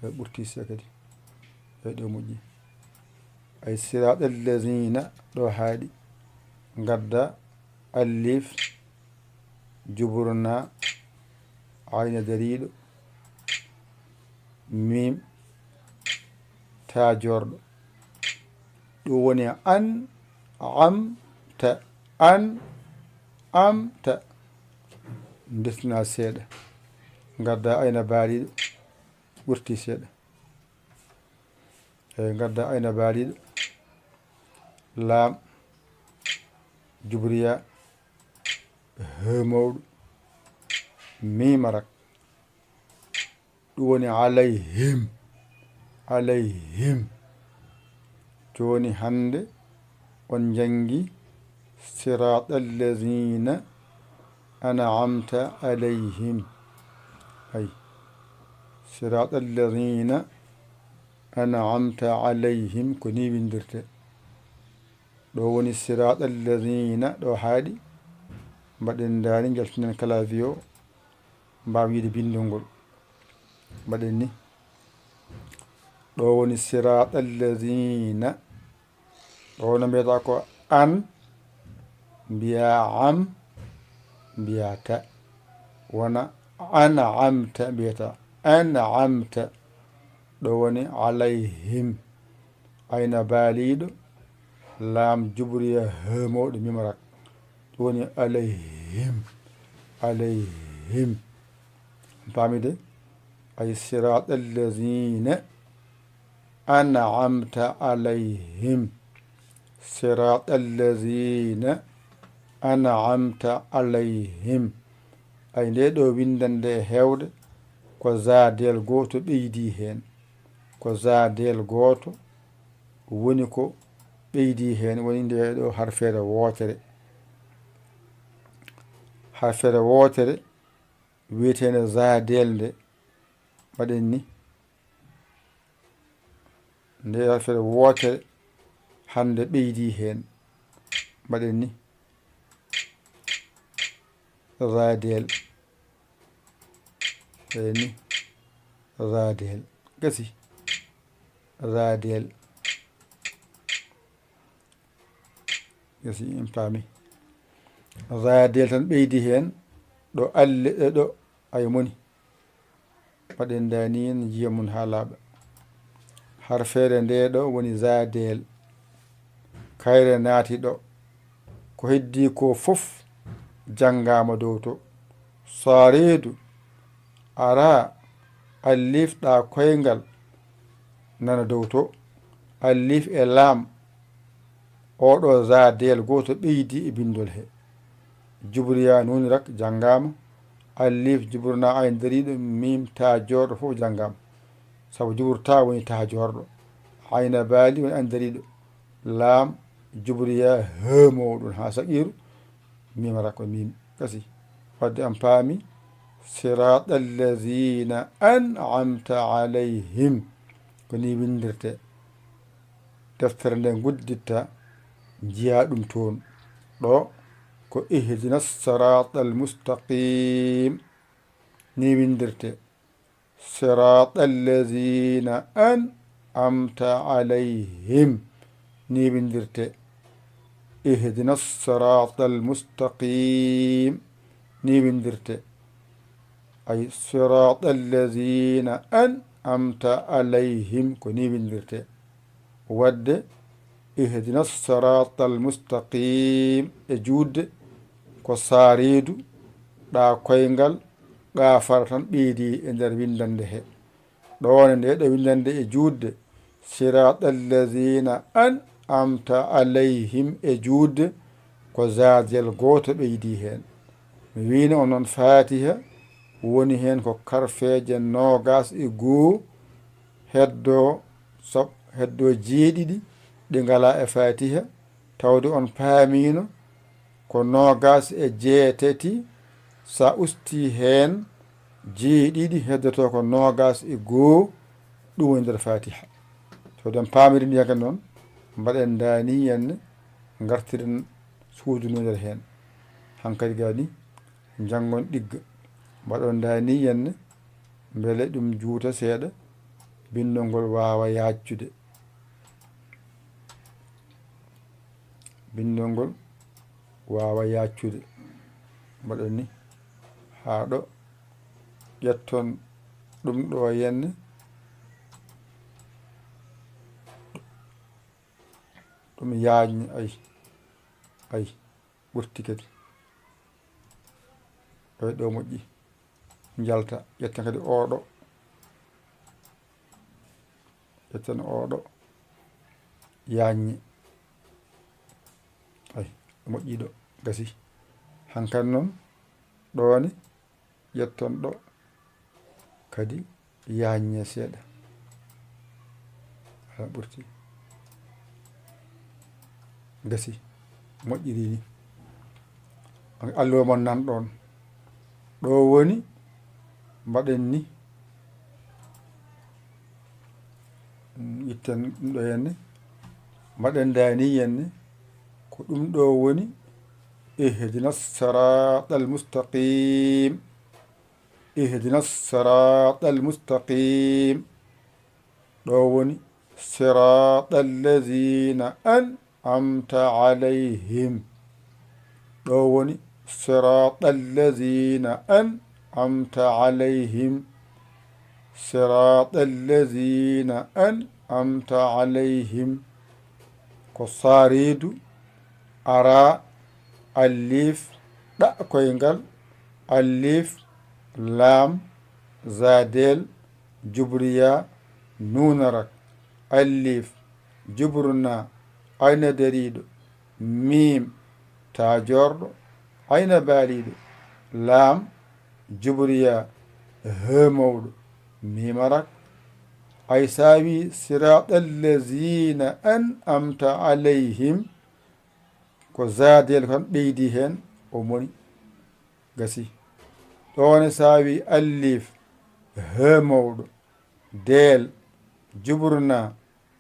Ɓe ɓurti seeɗa kadi. Ɓe ɗo moƴƴi. Ay, siraaɗal laziina, ɗo haaɗi. Ngadda allif, juburna, ayna dariiɗo, miim, taa joorɗo. Ɗum woni an, am, ta, an, am, ta. Ndesna seeɗa. Ngadda ayna baaliiɗo, ɓurti seeɗa. Eyi, ngadda ayna baaliiɗo. Laam, jubriya, he mawɗo, miima rak. Ɗum woni alayhim, alayhim. Jooni hannde on njanngi siraaɗal laziina an'amta alayhim. Ay, siraaɗal laziina an'amta alayhim, ko nii winndirtee. Ɗo woni siraaɗal laziina, ɗo haaɗi. Mbaɗen ndaani, njaltinen clavier o, mbaawen yiide binndol ngol. Mbaɗen ni. Ɗo woni siraaɗal laziina. Ɗo no mbiyata ko an, mbiya am, mbiya ta. Wona an'amta mbiyata. An'amta. Ɗo woni alayhim. Ayna baaliiɗo, laam jubriya, he mawɗo, miim rak. Ɗum woni alayhim, alayhim. Paami de? Ay, siraaɗal laziina an'amta alayhim. Siraaɗal laziina an'amta alayhim. Ay, nde ɗo winndannde e heewde, ko zaadel gooto ɓeydi heen. Ko zaadel gooto woni ko ɓeydi heen, woni nde ɗo harfeere wootere. Harfeere wootere wiyeteende zaadel nde, mbaɗen ni. Nde harfeere wootere hannde ɓeydi heen, mbaɗen ni. Zaadel. Eyi ni. Zaadel. Gasi. Zaadel. Gasi, en paami. Zaadel tan ɓeydi heen. Ɗo alle, ɗo, ɗo, ay moni. Mbaɗen ndaani, njiya mun haa laaɓa. Harfeere nde ɗo woni zaadel. Kayre naati ɗo. Ko heddii ko fof janngaama dow to. Saareedu, araa, alif ɗa koyngal nana dow to, alif e laam, oo ɗo zaadeel gooto ɓeydi e binndol he. Jubriya nuuni rak janngaama, alif juburna ayn dariiɗo, miim taa joorɗo fof janngaama. Sabu jubur taa woni taa joorɗo, ayna baali woni ayn dariiɗo, laam jubriya hee mawɗun haa saqiiru, miim rak ko miim kasi. Wadde on paami, siraaɗa allaziina an'amta alayhim, ko nii winndirtee. Deftere nde ngudditta, njiyaa ɗum toon. Ɗo ko ihdina siraaɗa almustaqiim, nii winndirtee. Siraaɗa allaziina an'amta alayhim, nii winndirtee. Ihdina siraaɗa almustaqiim, nii winndirtee. Ay siraaɗa allaziina an'amta alayhim, ko nii winndirtee. Wadde ihdina siraaɗa almustaqiim e juutde ko saareedu, ɗa koyngal, ɗa fara tan ɓeydi e nder winndannde he. Ɗoone nde ɗo winndannde e juutde, siraaɗa allaziina an'amta alayhim e juutde ko zaadel gooto ɓeydi heen. Mi wiino on noon Faatiha woni heen ko karfeeje noogaas e goo, heddoo sab-, heddoo jeeɗiɗi ɗi ngalaa e Faatiha, tawde on paamiino ko noogaas e jeetati, sa ustii heen jeeɗiɗi, heddotoo ko noogaas e goo, ɗum woni nder Faatiha. Tawde on paamiri ndiyam kadi noon, mbaɗen ndaani yenne, ngartiren suudu ndu nder heen. Hankadi gani, njanngon ɗigga. Mbaɗon ndaani yenne, mbele ɗum juuta seeɗa, binndol ngol waawa yaaccude. Binndol ngol waawa yaaccude. Mbaɗon ni haa ɗo. Ƴetton ɗum ɗo yenne. Ɗum yaajni, ay, ay, ɓurti kadi. Ɗo e ɗo moƴƴi. Njalta, ƴetten kadi oɗo. Ƴetten oɗo. Yaajni. Ay, moƴƴi ɗo. Gasi. Hankadi noon, ɗo ni, ƴetton ɗo. Kadi, yaajni seeɗa. Haa ɓurti. Gasi. Moƴƴiri ni. Alluwa mon nan ɗoon. Ɗo woni, mbaɗen ni. Mm, itten ɗum ɗo henne. Mbaɗen ndaani henne. Ko ɗum ɗo woni, ihdina siraaɗa almustaqiim. Ihdina siraaɗa almustaqiim. Ɗo woni, siraaɗa allaziina an'amta alayhim. Ɗo woni, siraaɗa allaziina an'amta alayhim. Siraaɗa allaziina an'amta alayhim. Ko saareedu, araa, alif, ɗa koyngal, alif, laam, zaadeel, jubriya, nuuna rak, alif, juburna, ayna dariiɗo, miim, taa joorɗo, ayna baaliiɗo, laam, jubriya, hee mawɗo, miima rak. Ay saawi siraaɗa allaziina an'amta alayhim, ko zaadeel tan ɓeydi heen, o moni. Gasi. Ɗoone saawi alif, hee mawɗo, deel, juburna,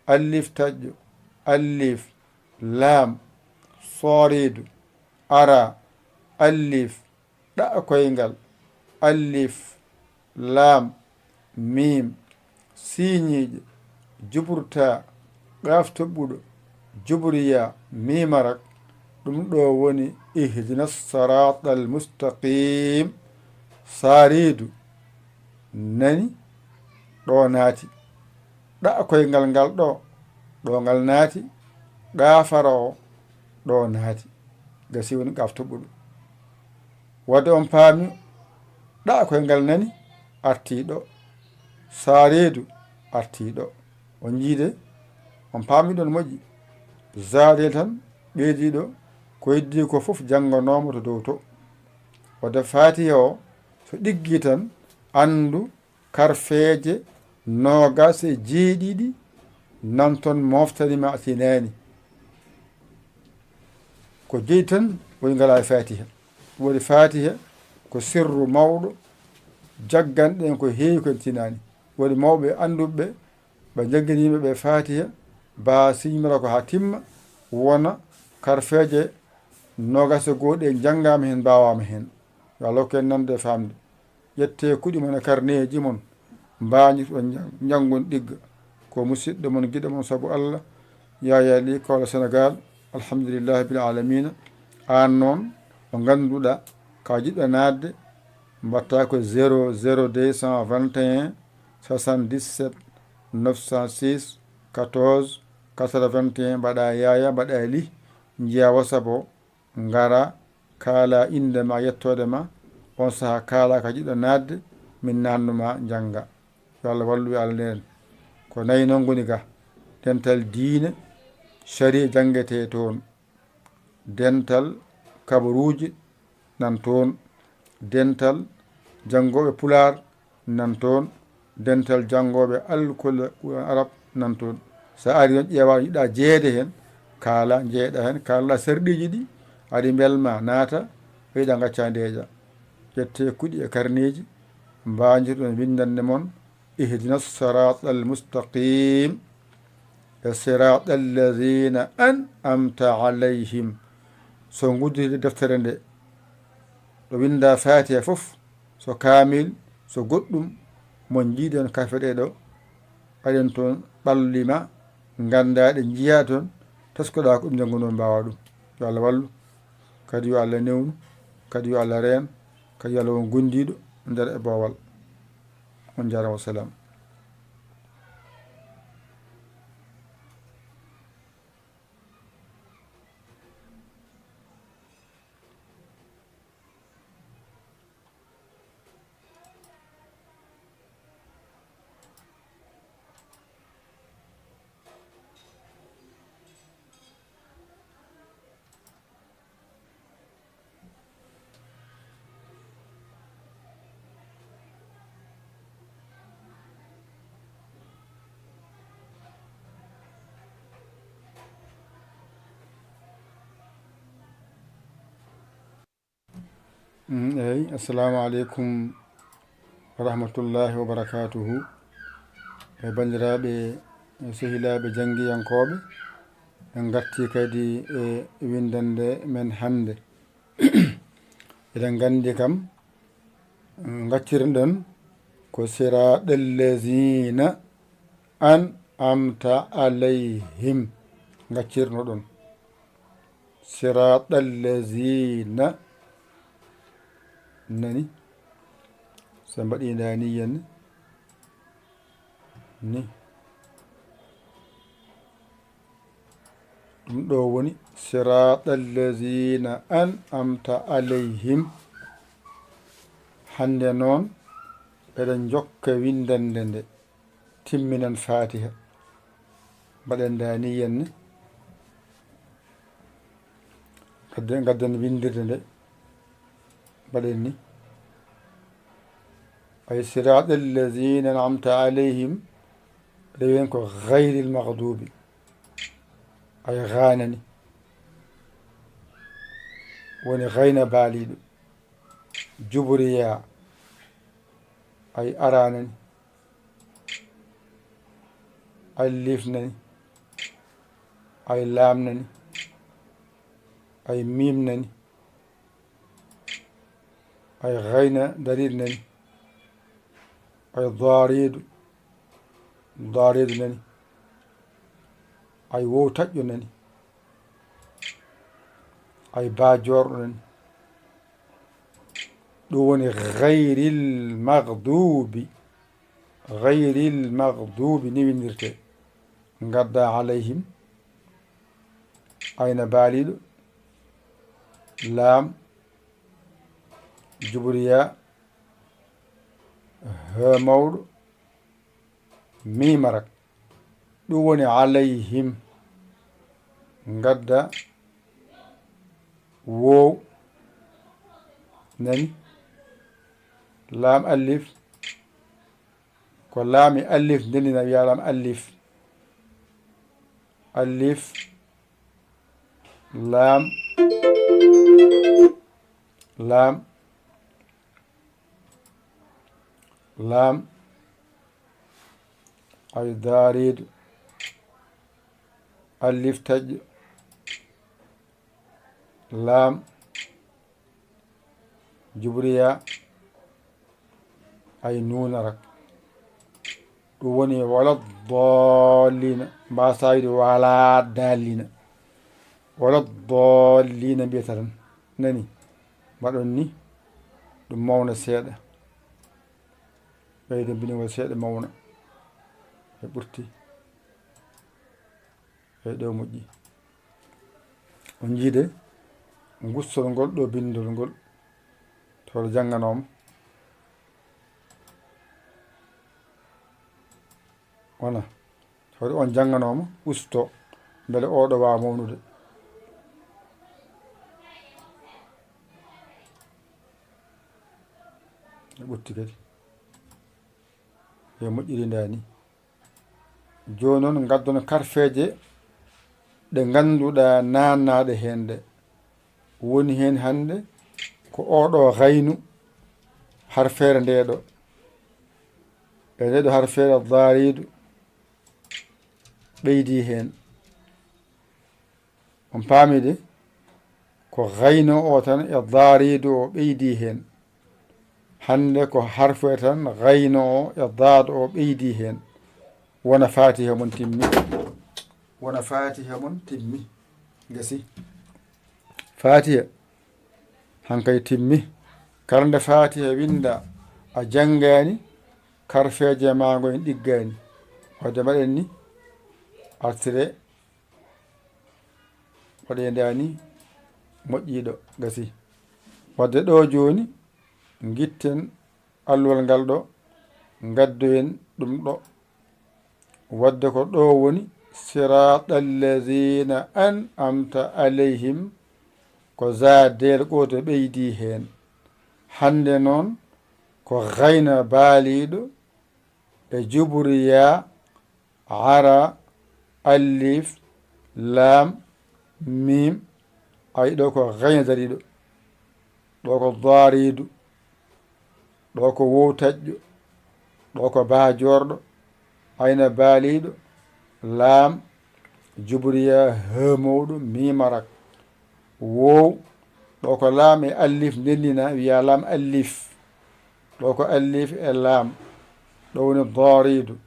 alif taƴƴo, alif, laam, sooreedu, araa, alif, ɗa koyngal, alif, laam, miim, siiñiiɗe, juburta, qaaf toɓɓuɗo, jubriya, miima rak, ɗum ɗo woni ihdina siraaɗa almustaqiim. Saareedu nani, ɗo naati. Ɗa koyngal ngal ɗo, ɗo ngal naati. Ɗa fara o, ɗo naati. Gasi woni qaaf toɓɓuɗo. Wadde on paami, Ɗa koyngal nani artii ɗo. Saareedu artii ɗo. On njiide, on paamiɗon moƴƴi. Zaadel tan ɓeydii ɗo, ko heddii ko fof jannganooma to dow to. Wadde Faatiha o, so ɗiggi tan, anndu karfeeje noogas e jeeɗiɗi nan toon moftani ma tinaani. Ko jeyi tan woni ngalaa e Faatiha. Woni Faatiha ko sirru mawɗo, jagganɗen ko heewi ko en tinaani. Woni mawɓe annduɓe ɓe jagganiima ɓe Faatiha, ba siñmira ko haa timma, wona karfeeje noogas e goo ɗe njanngaama heen, mbaawaama heen. Yo Allah hokku en nande e faamde. Ƴettee kuɗi mon e karneeji mon, mbañirɗon njang-, njanngon ɗigga. Ko musiɗɗo mon, giɗo mon sabu Allah, Yaya Ly Kawla Senegal, alhamdulillahi bil alamina. Aan noon, mo ngannduɗaa, ka jiɗɗo naatde, mbaɗta ko zéro zéro deux cent vingt et un soixante-dix-sept neuf cent six quatorze quatre-vingt-un, mbaɗa Yaya, mbaɗa Ly, njiya WhatsApp o, ngara, kaala innde ma, yettoode ma, on saha kaala ka jiɗɗo naatde, min naatnu ma, njannga. Yo Allah wallu, yo Allah neen. Ko nayi noon ngoni ga, dental diine, sariya janngetee toon, dental kabaruuji nan toon, dental janngooɓe pulaar nan toon, dental janngooɓe alkol Quran arab nan toon. So a ari on ƴeewa, yiɗa jeeyde heen, kaala, njeeyɗa heen, kaala sarɗiiji ɗi, ari mbelma, naata, ɓeyɗa ngacca ndeeƴa. Ƴettee kuɗi e karneeji, mbañirɗon winndannde mon, اهدنا الصراط المستقيم، صراط الذين أنعمت عليهم. So nguddiri deftere nde, ɗo winnda Faatiha fof, so kaamil, so goɗɗum, mo njiiɗon kafe ɗe ɗo, aɗen toon ɓalli ma, ngannda ɗe, njiya toon, teskoɗa ko ɗum njanngunoo, mbaawa ɗum. Yo Allah wallu, kadi yo Allah newnu, kadi yo Allah reen, kadi yo Allah won gondiiɗo nder e boowal. On njaaraama, wa salaam. Mm, eey, assalamu aleykum wa rahmatullahi wa barakatuhu. E banndiraaɓe, e sehilaaɓe janngiyankooɓe, en ngartii kadi e winndannde men hannde. Eɗen nganndi kam, ngaccirɗen ko siraaɗal laziina an'amta alayhim. Ngaccirnoɗon. Siraaɗal laziina. Nani? So mbaɗi ndaa ni yen ni. Ɗum ɗo woni siraaɗal laziina an'amta alayhim. Hannde noon, eɗen njokka winndannde nde, timminan Faatiha. Mbaɗen ndaa ni yen ni. Ngadden, ngadden winndirde nde. Mbaɗen ni. Ay siraaɗal laziina an'amta alayhim, rewen ko gayril maghduubi. Ay gaanani. Woni gayna baaliiɗo. Jubriya. Ay araanani. Alif nani. Ay laam nani. Ay miim nani. Ay gayna daliil nani. Ay daariidu. Daariidu nani. Ay wow taƴƴo nani. Ay baa joorɗo nani. Ɗum woni gayril maghduubi. Gayril maghduubi ni winndirtee. Ngadda alayhim. Ayna baaliiɗo. Laam. Jubriya. He mawɗo, miima rak. Ɗum woni alayhim. Ngadda woow. Nani? Laam alif. Ko laam e alif ndenndina, wiya laam alif. Alif. Laam. Laam. Laam. Ay daariidu. Alif taƴƴo. Laam. Jubriya. Ay nuuna rak. Ɗum woni wala daalliina. Mbaasaa wiide wala daalliina. Wala daalliina mbiyata tan. Nani? Mbaɗon ni. Ɗum mawna seeɗa. Ɓeyden binndol seeɗa mawna. E ɓurti. Eyi, ɗo moƴƴi. On njiide ngustol ngol ɗo binndol ngol. Tawde jannganooma. Wona. Tawde on jannganooma, usto. Mbele oɗo waawa mawnude. E ɓurti kadi. Yo moƴƴiri ndaa ni. Jooni noon, ngaddon karfeeje ɗe ngannduɗaa naannaaɗe heen ɗe. Woni heen hannde ko oɗo gaynu, harfeere nde ɗo. E nde ɗo harfeere daariidu ɓeydi heen. On paami de? Ko gayno o tan e daariidu o ɓeydi heen. Hannde ko harfo tan gayno o e daado o ɓeydi heen. Wona Faatiha mon timmi. Wona Faatiha mon timmi. Gasi. Faatiha hankay timmi. Kala nde Faatiha winnda a janngaani, karfeeje maa ngo en ɗiggaani. Wadde mbaɗen ni, artire. Waɗee ndaani moƴƴiiɗo gasi. Wadde ɗo jooni, ngitten alluwal ngal ɗo, ngaddoyen ɗum ɗo. Wadde ko ɗo woni, siraaɗa allaziina an'amta alayhim, ko za deel gooto ɓeydi heen. Hannde noon, ko gayna baaliiɗo e juburiya ara, alif, laam, miim. Ay, ɗo ko gayna dariiɗo, ɗo ko daariidu, ɗo ko woow taƴƴo, ɗo ko baa joorɗo, ayna baaliiɗo, laam, juburiya, hee mawɗo, miima rak. Woow, ɗo ko laam e alif ndenndina, wiya laam alif. Ɗo ko alif e laam. Ɗo woni daariidu,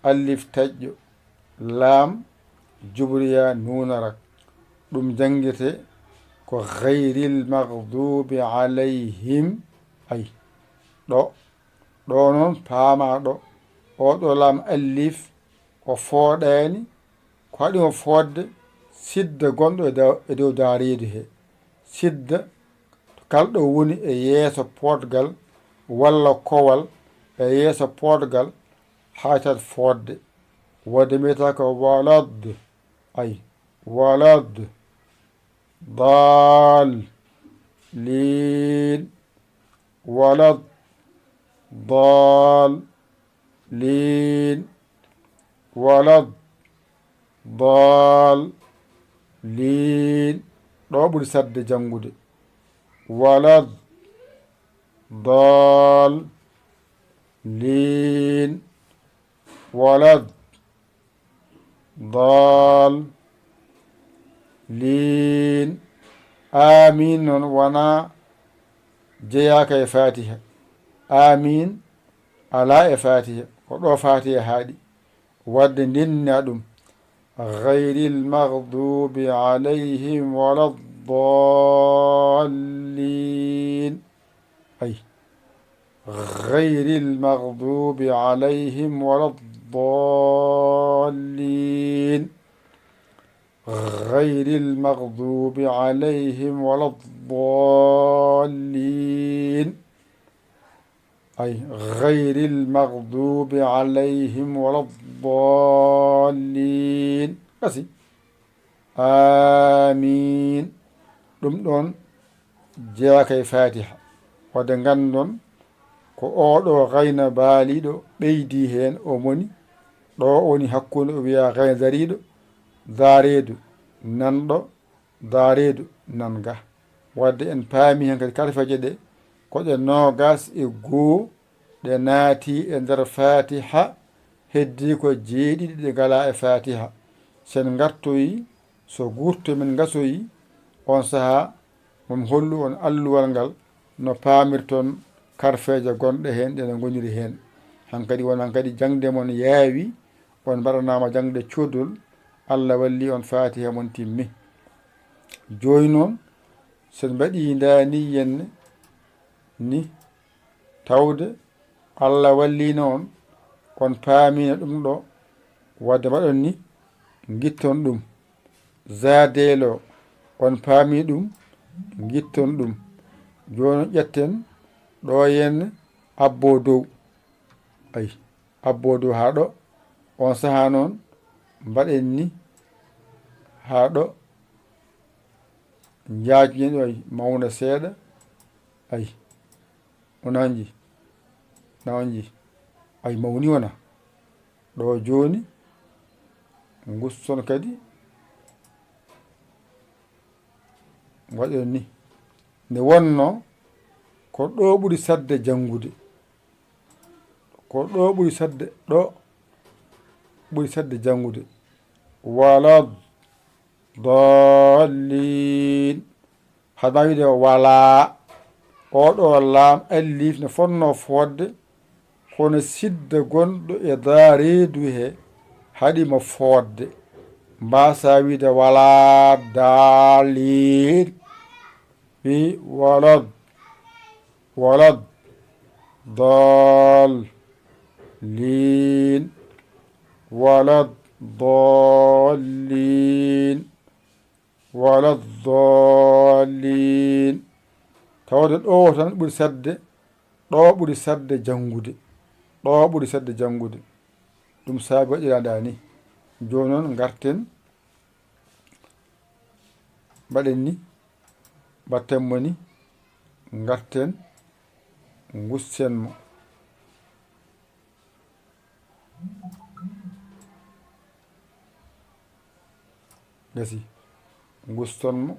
alif taƴƴo, laam, jubriya, nuuna rak. Ɗum janngirte ko gayril maghdubi alayhim. Ay, ɗo, ɗo noon paamaa ɗo. Oo ɗo laam alif, o fooɗaani, ko haɗi mo fooɗde sidda gonɗo e da-, e dow daariidu he. Sidda kalɗo woni e yeeso poodgal walla kowal e yeeso poodgal, haytat fooɗde. Wadde mbiyata ko walad, ay, walad, daal, liin, walad, daal, liin, walad, daal, liin. Ɗo ɓuri saɗde janngude. Walad, daal, liin, walad, daal, liin. Aamiin noon wonaa, jeyaaka e Faatiha. Aamiin alaa e Faatiha. Ko ɗo Faatiha haaɗi. Wadde ndennina ɗum. Gayril maghdubi alayhim wala daalliin. Ay. Gayril maghdubi alayhim wala daalliin. Gayril maghdubi alayhim wala daalliin. Ay, ghayril maghdubi alayhim wala ddallin. Gasi. Amin. Ɗum ɗon jeyaaka e Fatiha. Wadde nganndon ko oo ɗoo gayna baaliiɗo ɓeydi heen, o moni ɗo woni hakkunde o wiya gayna dariiɗo, daareedu nanɗo, daareedu nan ga. Wadde en paami heen kadi karfeeje ɗe ko ɗe noogas e goo ɗe naati e nder Fatiha, heddii ko jeeɗiɗi ɗe ngalaa e Fatiha. Sen ngartoyi, so guurto men ngasoyi, on sahaa, mo mi hollu on alluwal ngal, no paamirton karfeeje gonɗe heen, ɗe no ngoniri heen. Hankadi won hankadi jaŋde mon yaawi, on mbaɗanaama jaŋde codol, Allah walli on Fatiha mon timmi. Jooni noon, sen mbaɗii ndaa nii yenne ni, tawde Allah walliino on, on paamiino ɗum ɗo, wadde mbaɗon ni, ngitton ɗum. Zaadelo, on paamii ɗum, ngitton ɗum. Jooni ƴetten ɗo yen abbo dow. Ay, abbo dow haa ɗo. On sahaa noon, mbaɗen ni haa ɗo. Njaajnen ɗo, ay, mawna seeɗa. Ay, on anji. Na on nji. Ay, mawni wona. Ɗo jooni, nguston kadi, waɗen ni. Nde wonno, ko ɗo ɓuri saɗde janngude. Ko ɗo ɓuri saɗde, ɗo ɓuri saɗde janngude. Wala dallin. Haɗa wiide walaa. Oo ɗoo laam alliif no fotnoo fotde, kono sidda gonɗo e daa reedu he haɗi mo fotde. Mbaasaa wiide walaa daalliin. Wi walad, walad, daal, liin, walad, daalliin. Wala daalliin. Tawde ɗo tan ɓuri saɗde, ɗo ɓuri saɗde janngude. Ɗo ɓuri saɗde janngude. Ɗum saabi waɗiraade ni. Jooni noon ngarten, mbaɗen ni, mbatten mo ni, ngarten, ngusten mo. Gasi. Nguston mo,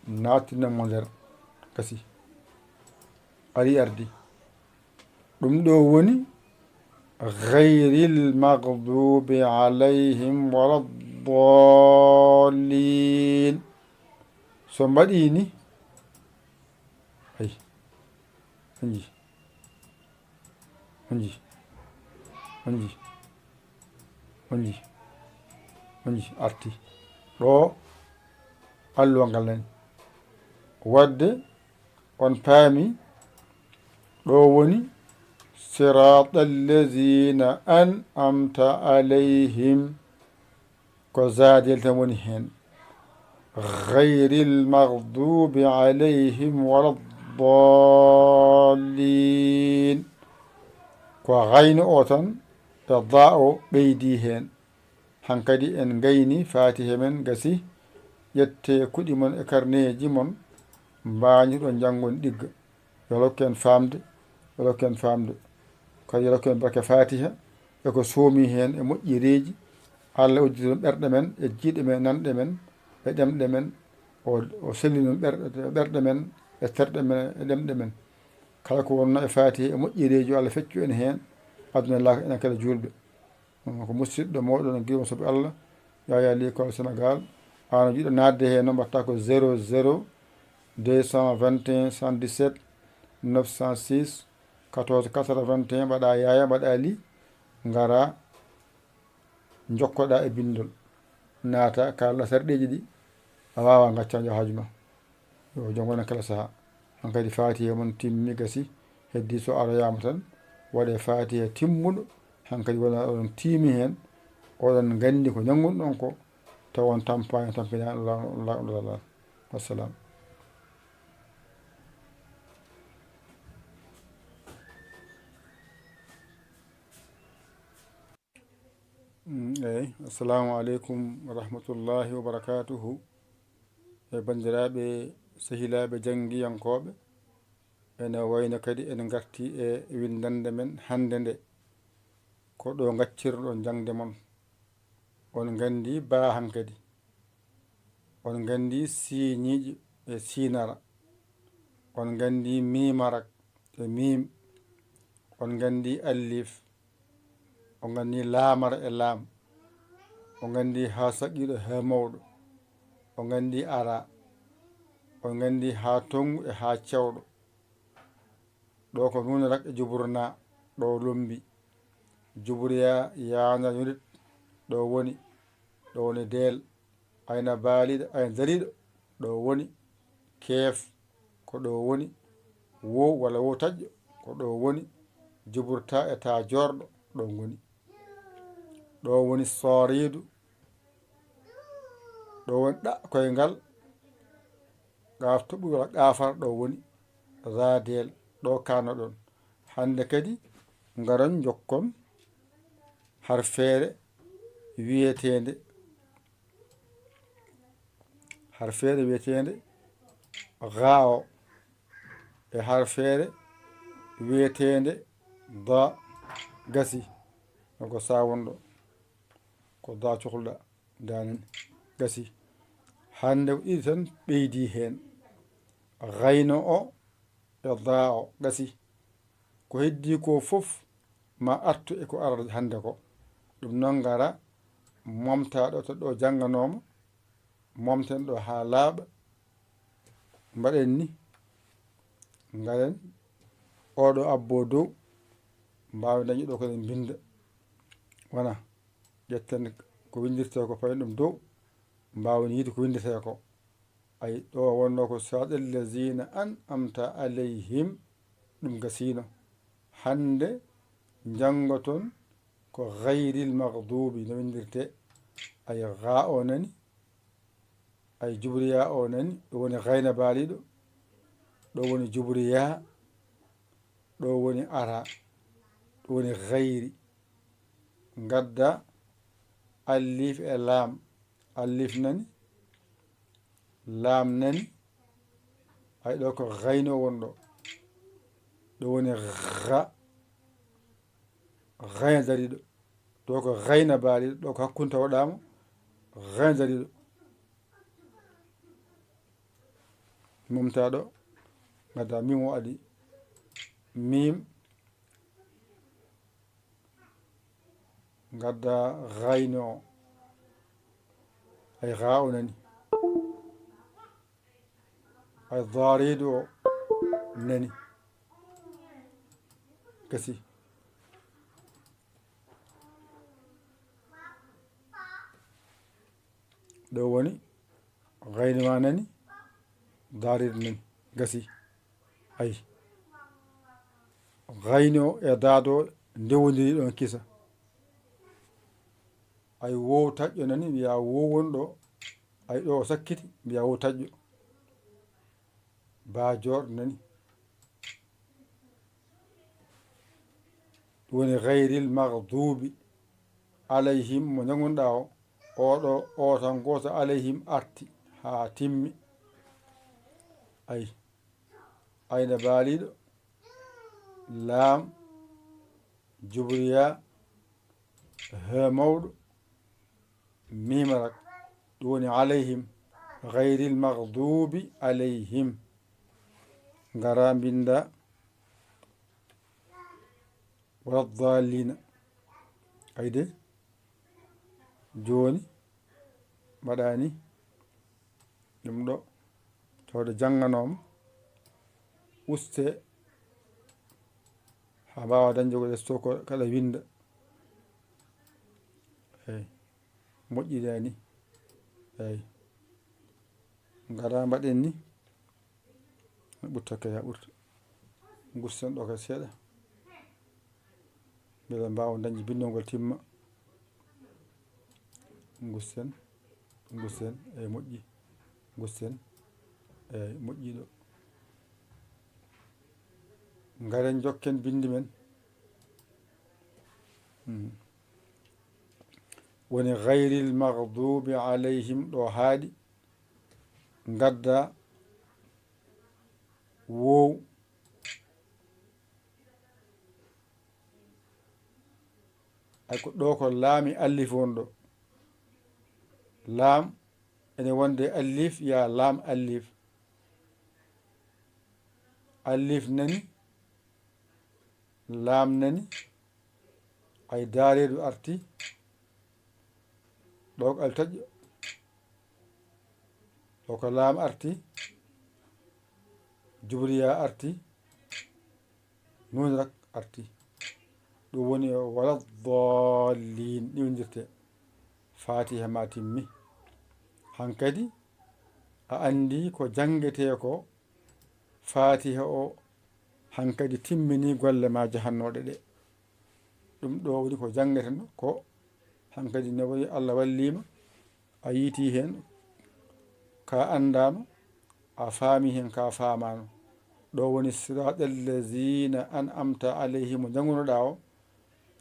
naatinen mo nder. Gasi. Ari ardi. Ɗum ɗo woni ghayril maghdubi alayhim wala dallin. So mbaɗi ni, ay, anji. Honji, honji, honji, honji arti ɗo alluwa ngal nani. Wadde on paami ɗo woni sirata allazina an'amta alayhim. Ko zaadel tan woni heen. Ghayril maghdubi alayhim wala dallin. Ko gayno o tan e daa o ɓeydi heen. Hankadi en ngayni Fatiha men gasi. Ƴette kuɗi mon e karneeji mon, mbañuɗon njanngon ɗigga. Yo Allah hokku en faamde, yo Allah hokku en faamde. Kadi yo Allah hokku en barke Fatiha, e ko soomi heen e moƴƴereeji. Allah udditi ɗum ɓerɗe men, e jiiɗe men, nanɗe men, e ɗemɗe men. O, o selli ɗum ɓerɗe, ɓerɗe men, e terɗe men, e ɗemɗe men. Kala ko wonno e Fatiha e moƴƴereeji, yo Allah feccu en heen, aduna e laaka, enen kala juulɓe. Ko musidɗo mooɗon, giɗo soɓe Allah, Yaya Likol Sénégal. Aan jiɗɗo naatde heen noon, mbaɗta ko zéro zéro deux cent vingt et un soixante-dix-sept neuf cent six quatorze quatre-vingt-un, mbaɗa Yaya, mbaɗa Li, ngara, njokkoɗa e binndol. Naata, kaala sarɗeeji ɗi, a waawa ngaccaade haaju ma. Yo jam won e kala sahaa. Hankadi Fatiha mon timmi gasi, heddi so aroyaama tan, waɗe Fatiha timmuɗo, hankadi wona oɗon tiimi heen, oɗon nganndi ko njanngunɗon ko, taw on tampaani, tampinaani, on la-, on la-, on la-, on la-. Wassalam. Mm, eyi, assalamu aleykum wa rahmatullahi wa barakatuhu. E banndiraaɓe, sehilaaɓe janngiyankooɓe, ene wayno kadi en ngarti e winndannde men hannde nde. Ko ɗo ngaccirɗon jaŋde mon. On nganndi baa hankadi. On nganndi siiñiiƴo e siinara. On nganndi miimarak e miim. On nganndi allif. On nganndi laamara e laam. On nganndi haa saqiiɗo haa mawɗo. On nganndi ara. On nganndi haa tonngu e haa cewɗo. Ɗo ko nuunarak e jubur na, ɗo lombi. Jubur ya, yaana yunit, ɗo woni. Ɗo woni deel. Ayna baaliiɗo, ayna dariiɗo, ɗo woni. Keef, ko ɗo woni. Wo walla wo taƴƴo, ko ɗo woni. Jubur ta e ta joorɗo, ɗo ngoni. Ɗo woni sooriidu. Ɗo woni ɗa koyngal. Qaaf toɓɓuwal qaafar ɗo woni. Raadeel, ɗo kaanoɗon. Hannde kadi, ngaron njokkon harfeere wiyeteende, harfeere wiyeteende gaa o, e harfeere wiyeteende da gasi. No ko sawon ɗo, ko da cohluɗa. Danen gasi. Hannde ko ɗiɗi tan ɓeydi heen. Gayno o e daa o gasi. Ko heddii ko fof ma artu e ko arata hannde ko. Ɗum noon ngara momta ɗo to ɗo jannganooma, momten ɗo haa laaɓa. Mbaɗen ni, ngaren oɗo abbo dow, mbaawen dañde ɗo ko eɗen mbinnda. Wona. Ƴetten ko winndirtee ko, payen ɗum dow, mbaawen yiide ko winndirtee ko. Ay, ɗo wonno ko siraatal laziina an amta alayhim, ɗum gasiino. Hannde njanngoton ko gayril magduubi no winndirtee. Ay, gaa o nani, ay, jubriya o nani, ɗo woni gayna baaliiɗo, ɗo woni jubriya, ɗo woni ara, ɗo woni gayri. Ngadda allif e laam. Allif nani, laam nani, ay, ɗo ko gayno won ɗo. Ɗo woni ga, gayna dariiɗo. Ɗo ko gayna baaliiɗo, ɗo ko hakkunde tawoɗaama, gayna dariiɗo. Momtaaɗo, ngadda miim o adi. Miim, ngadda gayno o. Ay, gaa o nani. Ay, daariiɗo o nani. Gasi. Ɗo woni gayno ma nani, daariiɗo nani. Gasi. Ay. Gayno e daado ndewondiri ɗon kisa. Ay, wo taƴƴo nani, mbiya wo won ɗo. Ay, ɗo o sakkiti, mbiya wo taƴƴo. Ba joorɗo nani. Ɗum woni gayril maghdubi alayhim mo njanngunɗaa o. Oɗo, o tan gooto alayhim arti haa timmi. Ay, ayna baaliiɗo, laam, jubriya, he mawɗo, miim rak, ɗum woni alayhim, gayril maghdubi alayhim. Ngara mbinnda wala daalliina. Ayde, jooni mbaɗani ɗum ɗo, tawde jannganooma, uste haa mbaawa dañde ko lesto ko kala winnda. Eey, moƴƴi de ni. Eey. Ngara mbaɗen ni. Ɓurta kay, haa ɓurta. Ngusten ɗo kay seeɗa. Mbele mbaawa dañde binndol ngol timma. Ngusten, ngusten, eey, moƴƴi. Ngusten, eey, moƴƴi ɗo. Ngaren njokken binndi men. Hmm. Woni gayril maghdubi alayhim ɗo haaɗi, ngadda woow. Ay ko ɗo ko laami allif won ɗo. Laam ene wonde allif, ya laam allif. Allif nani, laam nani, ay daareedu arti, ɗo ko altaƴƴo, ɗo ko laam arti, jubriya arti, nuun rak arti. Ɗum woni wala dallin, ɗiwndirte. Fatiha ma timmi. Hankadi a anndi ko janngetee ko, Fatiha o hankadi timmini golle ma jahannooɗe ɗe. Ɗum ɗo woni ko janngeten ko hankadi ne woni Allah walliima, a yiiti heen ka anndaano, a faami heen ka faamaano. Ɗo woni siratal lazina an'amta alayhim mo janngunoɗaa o,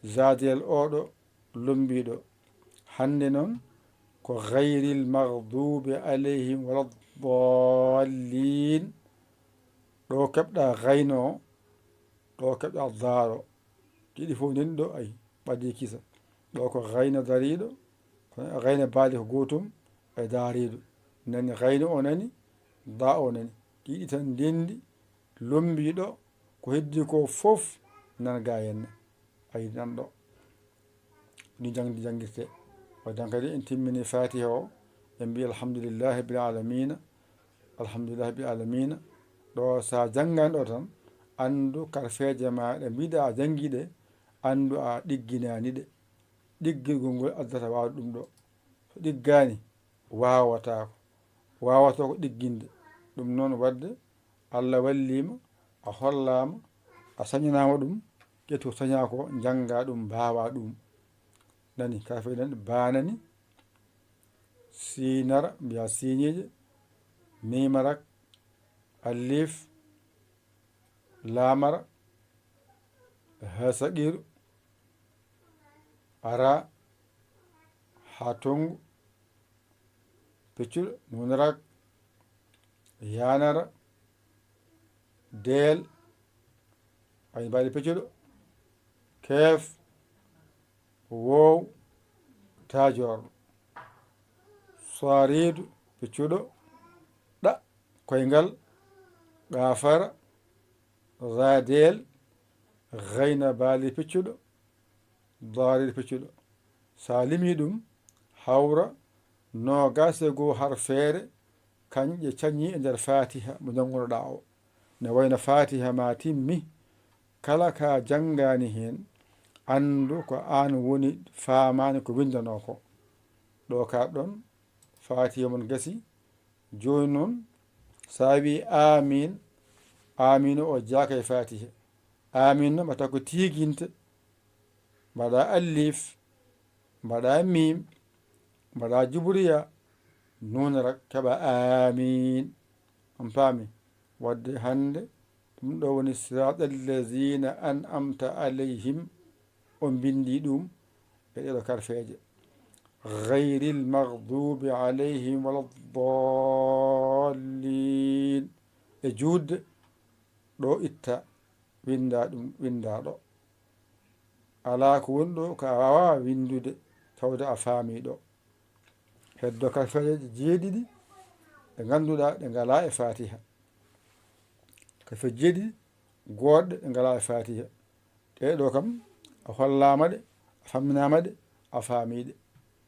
zadel oɗo lombiɗo. Hannde noon ko gayril maghdubi alayhim wala dallin. Ɗo keɓɗa gayno, ɗo keɓɗa daaro. Ɗiɗi fof ndeni ɗo ay ɓadii kisa. Ɗo ko gayno dariiɗo, kono gayno baali ko gootum e daariiɗo. Nani gayno o nani, da o nani. Ɗiɗi tan ndenndi, lombiɗo, ko heddi ko fof nan ga henna. Ay nan ɗo. Ni jangdi janngirte. O dan kadi en timmini Fatiha o, en mbi alhamdulillahi rabbil alamina. Alhamdulillahi rabbil alamina. Ɗo sa janngani ɗo tan, anndu karfeeje ma ɗe mbiɗa a janngi ɗe, anndu a ɗigginaani ɗe. Ɗiggirgol ngol addata waawde ɗum ɗo. So ɗiggaani, waawataako. Waawata ko ɗigginde. Ɗum noon waɗde, Allah walliima, a hollaama, a sañanaama ɗum, ƴettu ko sañaa ko, njannga ɗum, mbaawa ɗum. Nani, ka fay nani, baanani, siinara, mbiya siiniije, miimara, alif, laamara, haa saqiiru, ara, haa tonngu, peccuɗo, nuunaraak, yaanara, deel, ay mbaali peccuɗo, keef, woow, taajoor, saariidu, peccuɗo, ɗa, koyngal, ɗaafara, zaadeel, gayna baali peccuɗo, daariidu peccuɗo. So a limii ɗum, hawra noogaas e goo harfeere, kañƴe cañii e nder Faatiha mo njanngunoɗaa o. Ne wayno Faatiha ma timmi, kala ka janngaani heen, anndu ko aan woni faamaani ko winndanoo ko. Ɗo ka ɗon, Faatiha mon gasi, jooni noon, so a wii aamiin, aamiin o jaaka e Faatiha. Aamiin noon, mbaɗata ko tiiginte, mbaɗa alif, mbaɗa miim, mbaɗa jubriya, nuunara keɓa aamiin. On paami? Waɗde hannde, ɗum ɗo woni siraatal laziina an'amta alayhim. O mbinndi ɗum e ɗeɗo karfeeje. Gayril maghdubi alayhim wala dallin. E juutde ɗo itta, winnda ɗum, winnda ɗo. Alaa ko woni ɗo ko a waawaa winndude, tawde a faamii ɗo. Heddo karfeeje jeeɗiɗi ɗe ngannduɗaa ɗe ngalaa e Faatiha. Karfeeje jeeɗiɗi goodɗe ɗe ngalaa e Faatiha. Ɗee ɗo kam, a hollaama ɗe, a famminaama ɗe, a faamii ɗe.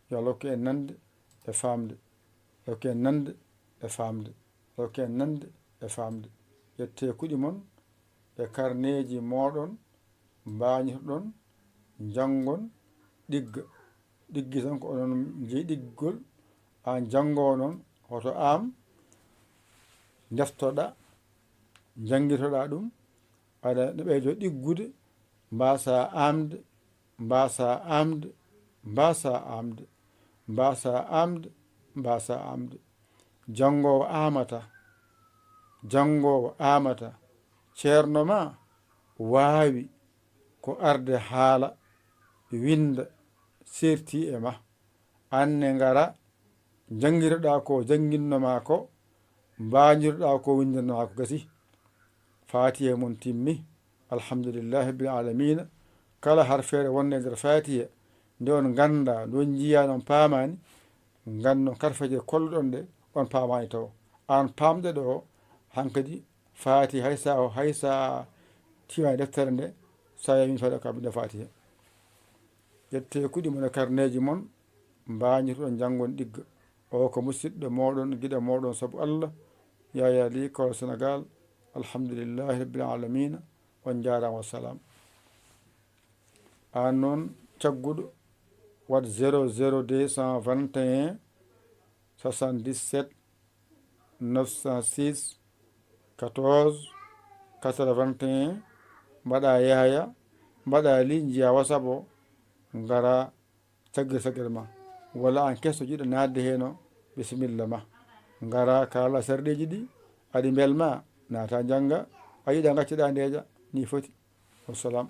Yo Allah hokku en nande e faamde. Yo Allah hokku en nande e faamde. Yo Allah hokku en nande e faamde. Ƴettee kuɗi mon e karneeji mooɗon, mbaañitoɗon, njanngon, ɗigga. Ɗiggi tan ko onon njeyi ɗiggol, aan janngoowo noon, hoto aam ndeftoɗaa, njanngitoɗaa ɗum, aɗa no ɓeydo ɗiggude, mbaasa aamde, mbaasa aamde, mbaasa aamde, mbaasa aamde, mbaasa aamde. Janngoowo aamata, janngoowo aamata, ceerno ma waawi ko arde haala, winnda, seerti e ma. Aan ne ngara, njanngiroɗaa ko jannginno maa ko, mbaandiroɗaa ko winndanno maa ko gasi. Faatiha mon timmi. Alhamdulillahi rabbil aalamiina. Kala harfeere wonnde e nder Faatiha, nde on nganndaa, nde on njiyaa, nde on paamaani, nganndon karfeeje kolluɗon ɗe, on paamaani tawo. Aan paamɗo ɗo, hankadi Faatiha hay so a, hay so a tiimaani deftere nde, so a yamii faade ko a binnda Faatiha. Ƴettee kuɗi mon e karneeji mon, mbaandiroɗon, njanngon ɗigga. O ko musiɗɗo mooɗon, giɗo mooɗon sabu Allah, Yaya Ly, Kawal Senegaal. Alhamdulillahi rabbil aalamiina. On njaaraama, wa salaam. Aan noon cagguɗo, waɗ zéro zéro deux cent vingt et un soixante-dix-sept neuf cent six quatorze quatre-vingt-un, mbaɗa Yaya, mbaɗa Ly, njiya WhatsApp o, ngara caggir caggir ma. Walla aan keso jiɗɗo naatde heen o, bisimilla ma. Ngara kaala sarɗiiji ɗi, aɗi mbelma, naata njannga, a yiɗa ngaccoɗaa ndeeƴa, ni foti. Wa salaam.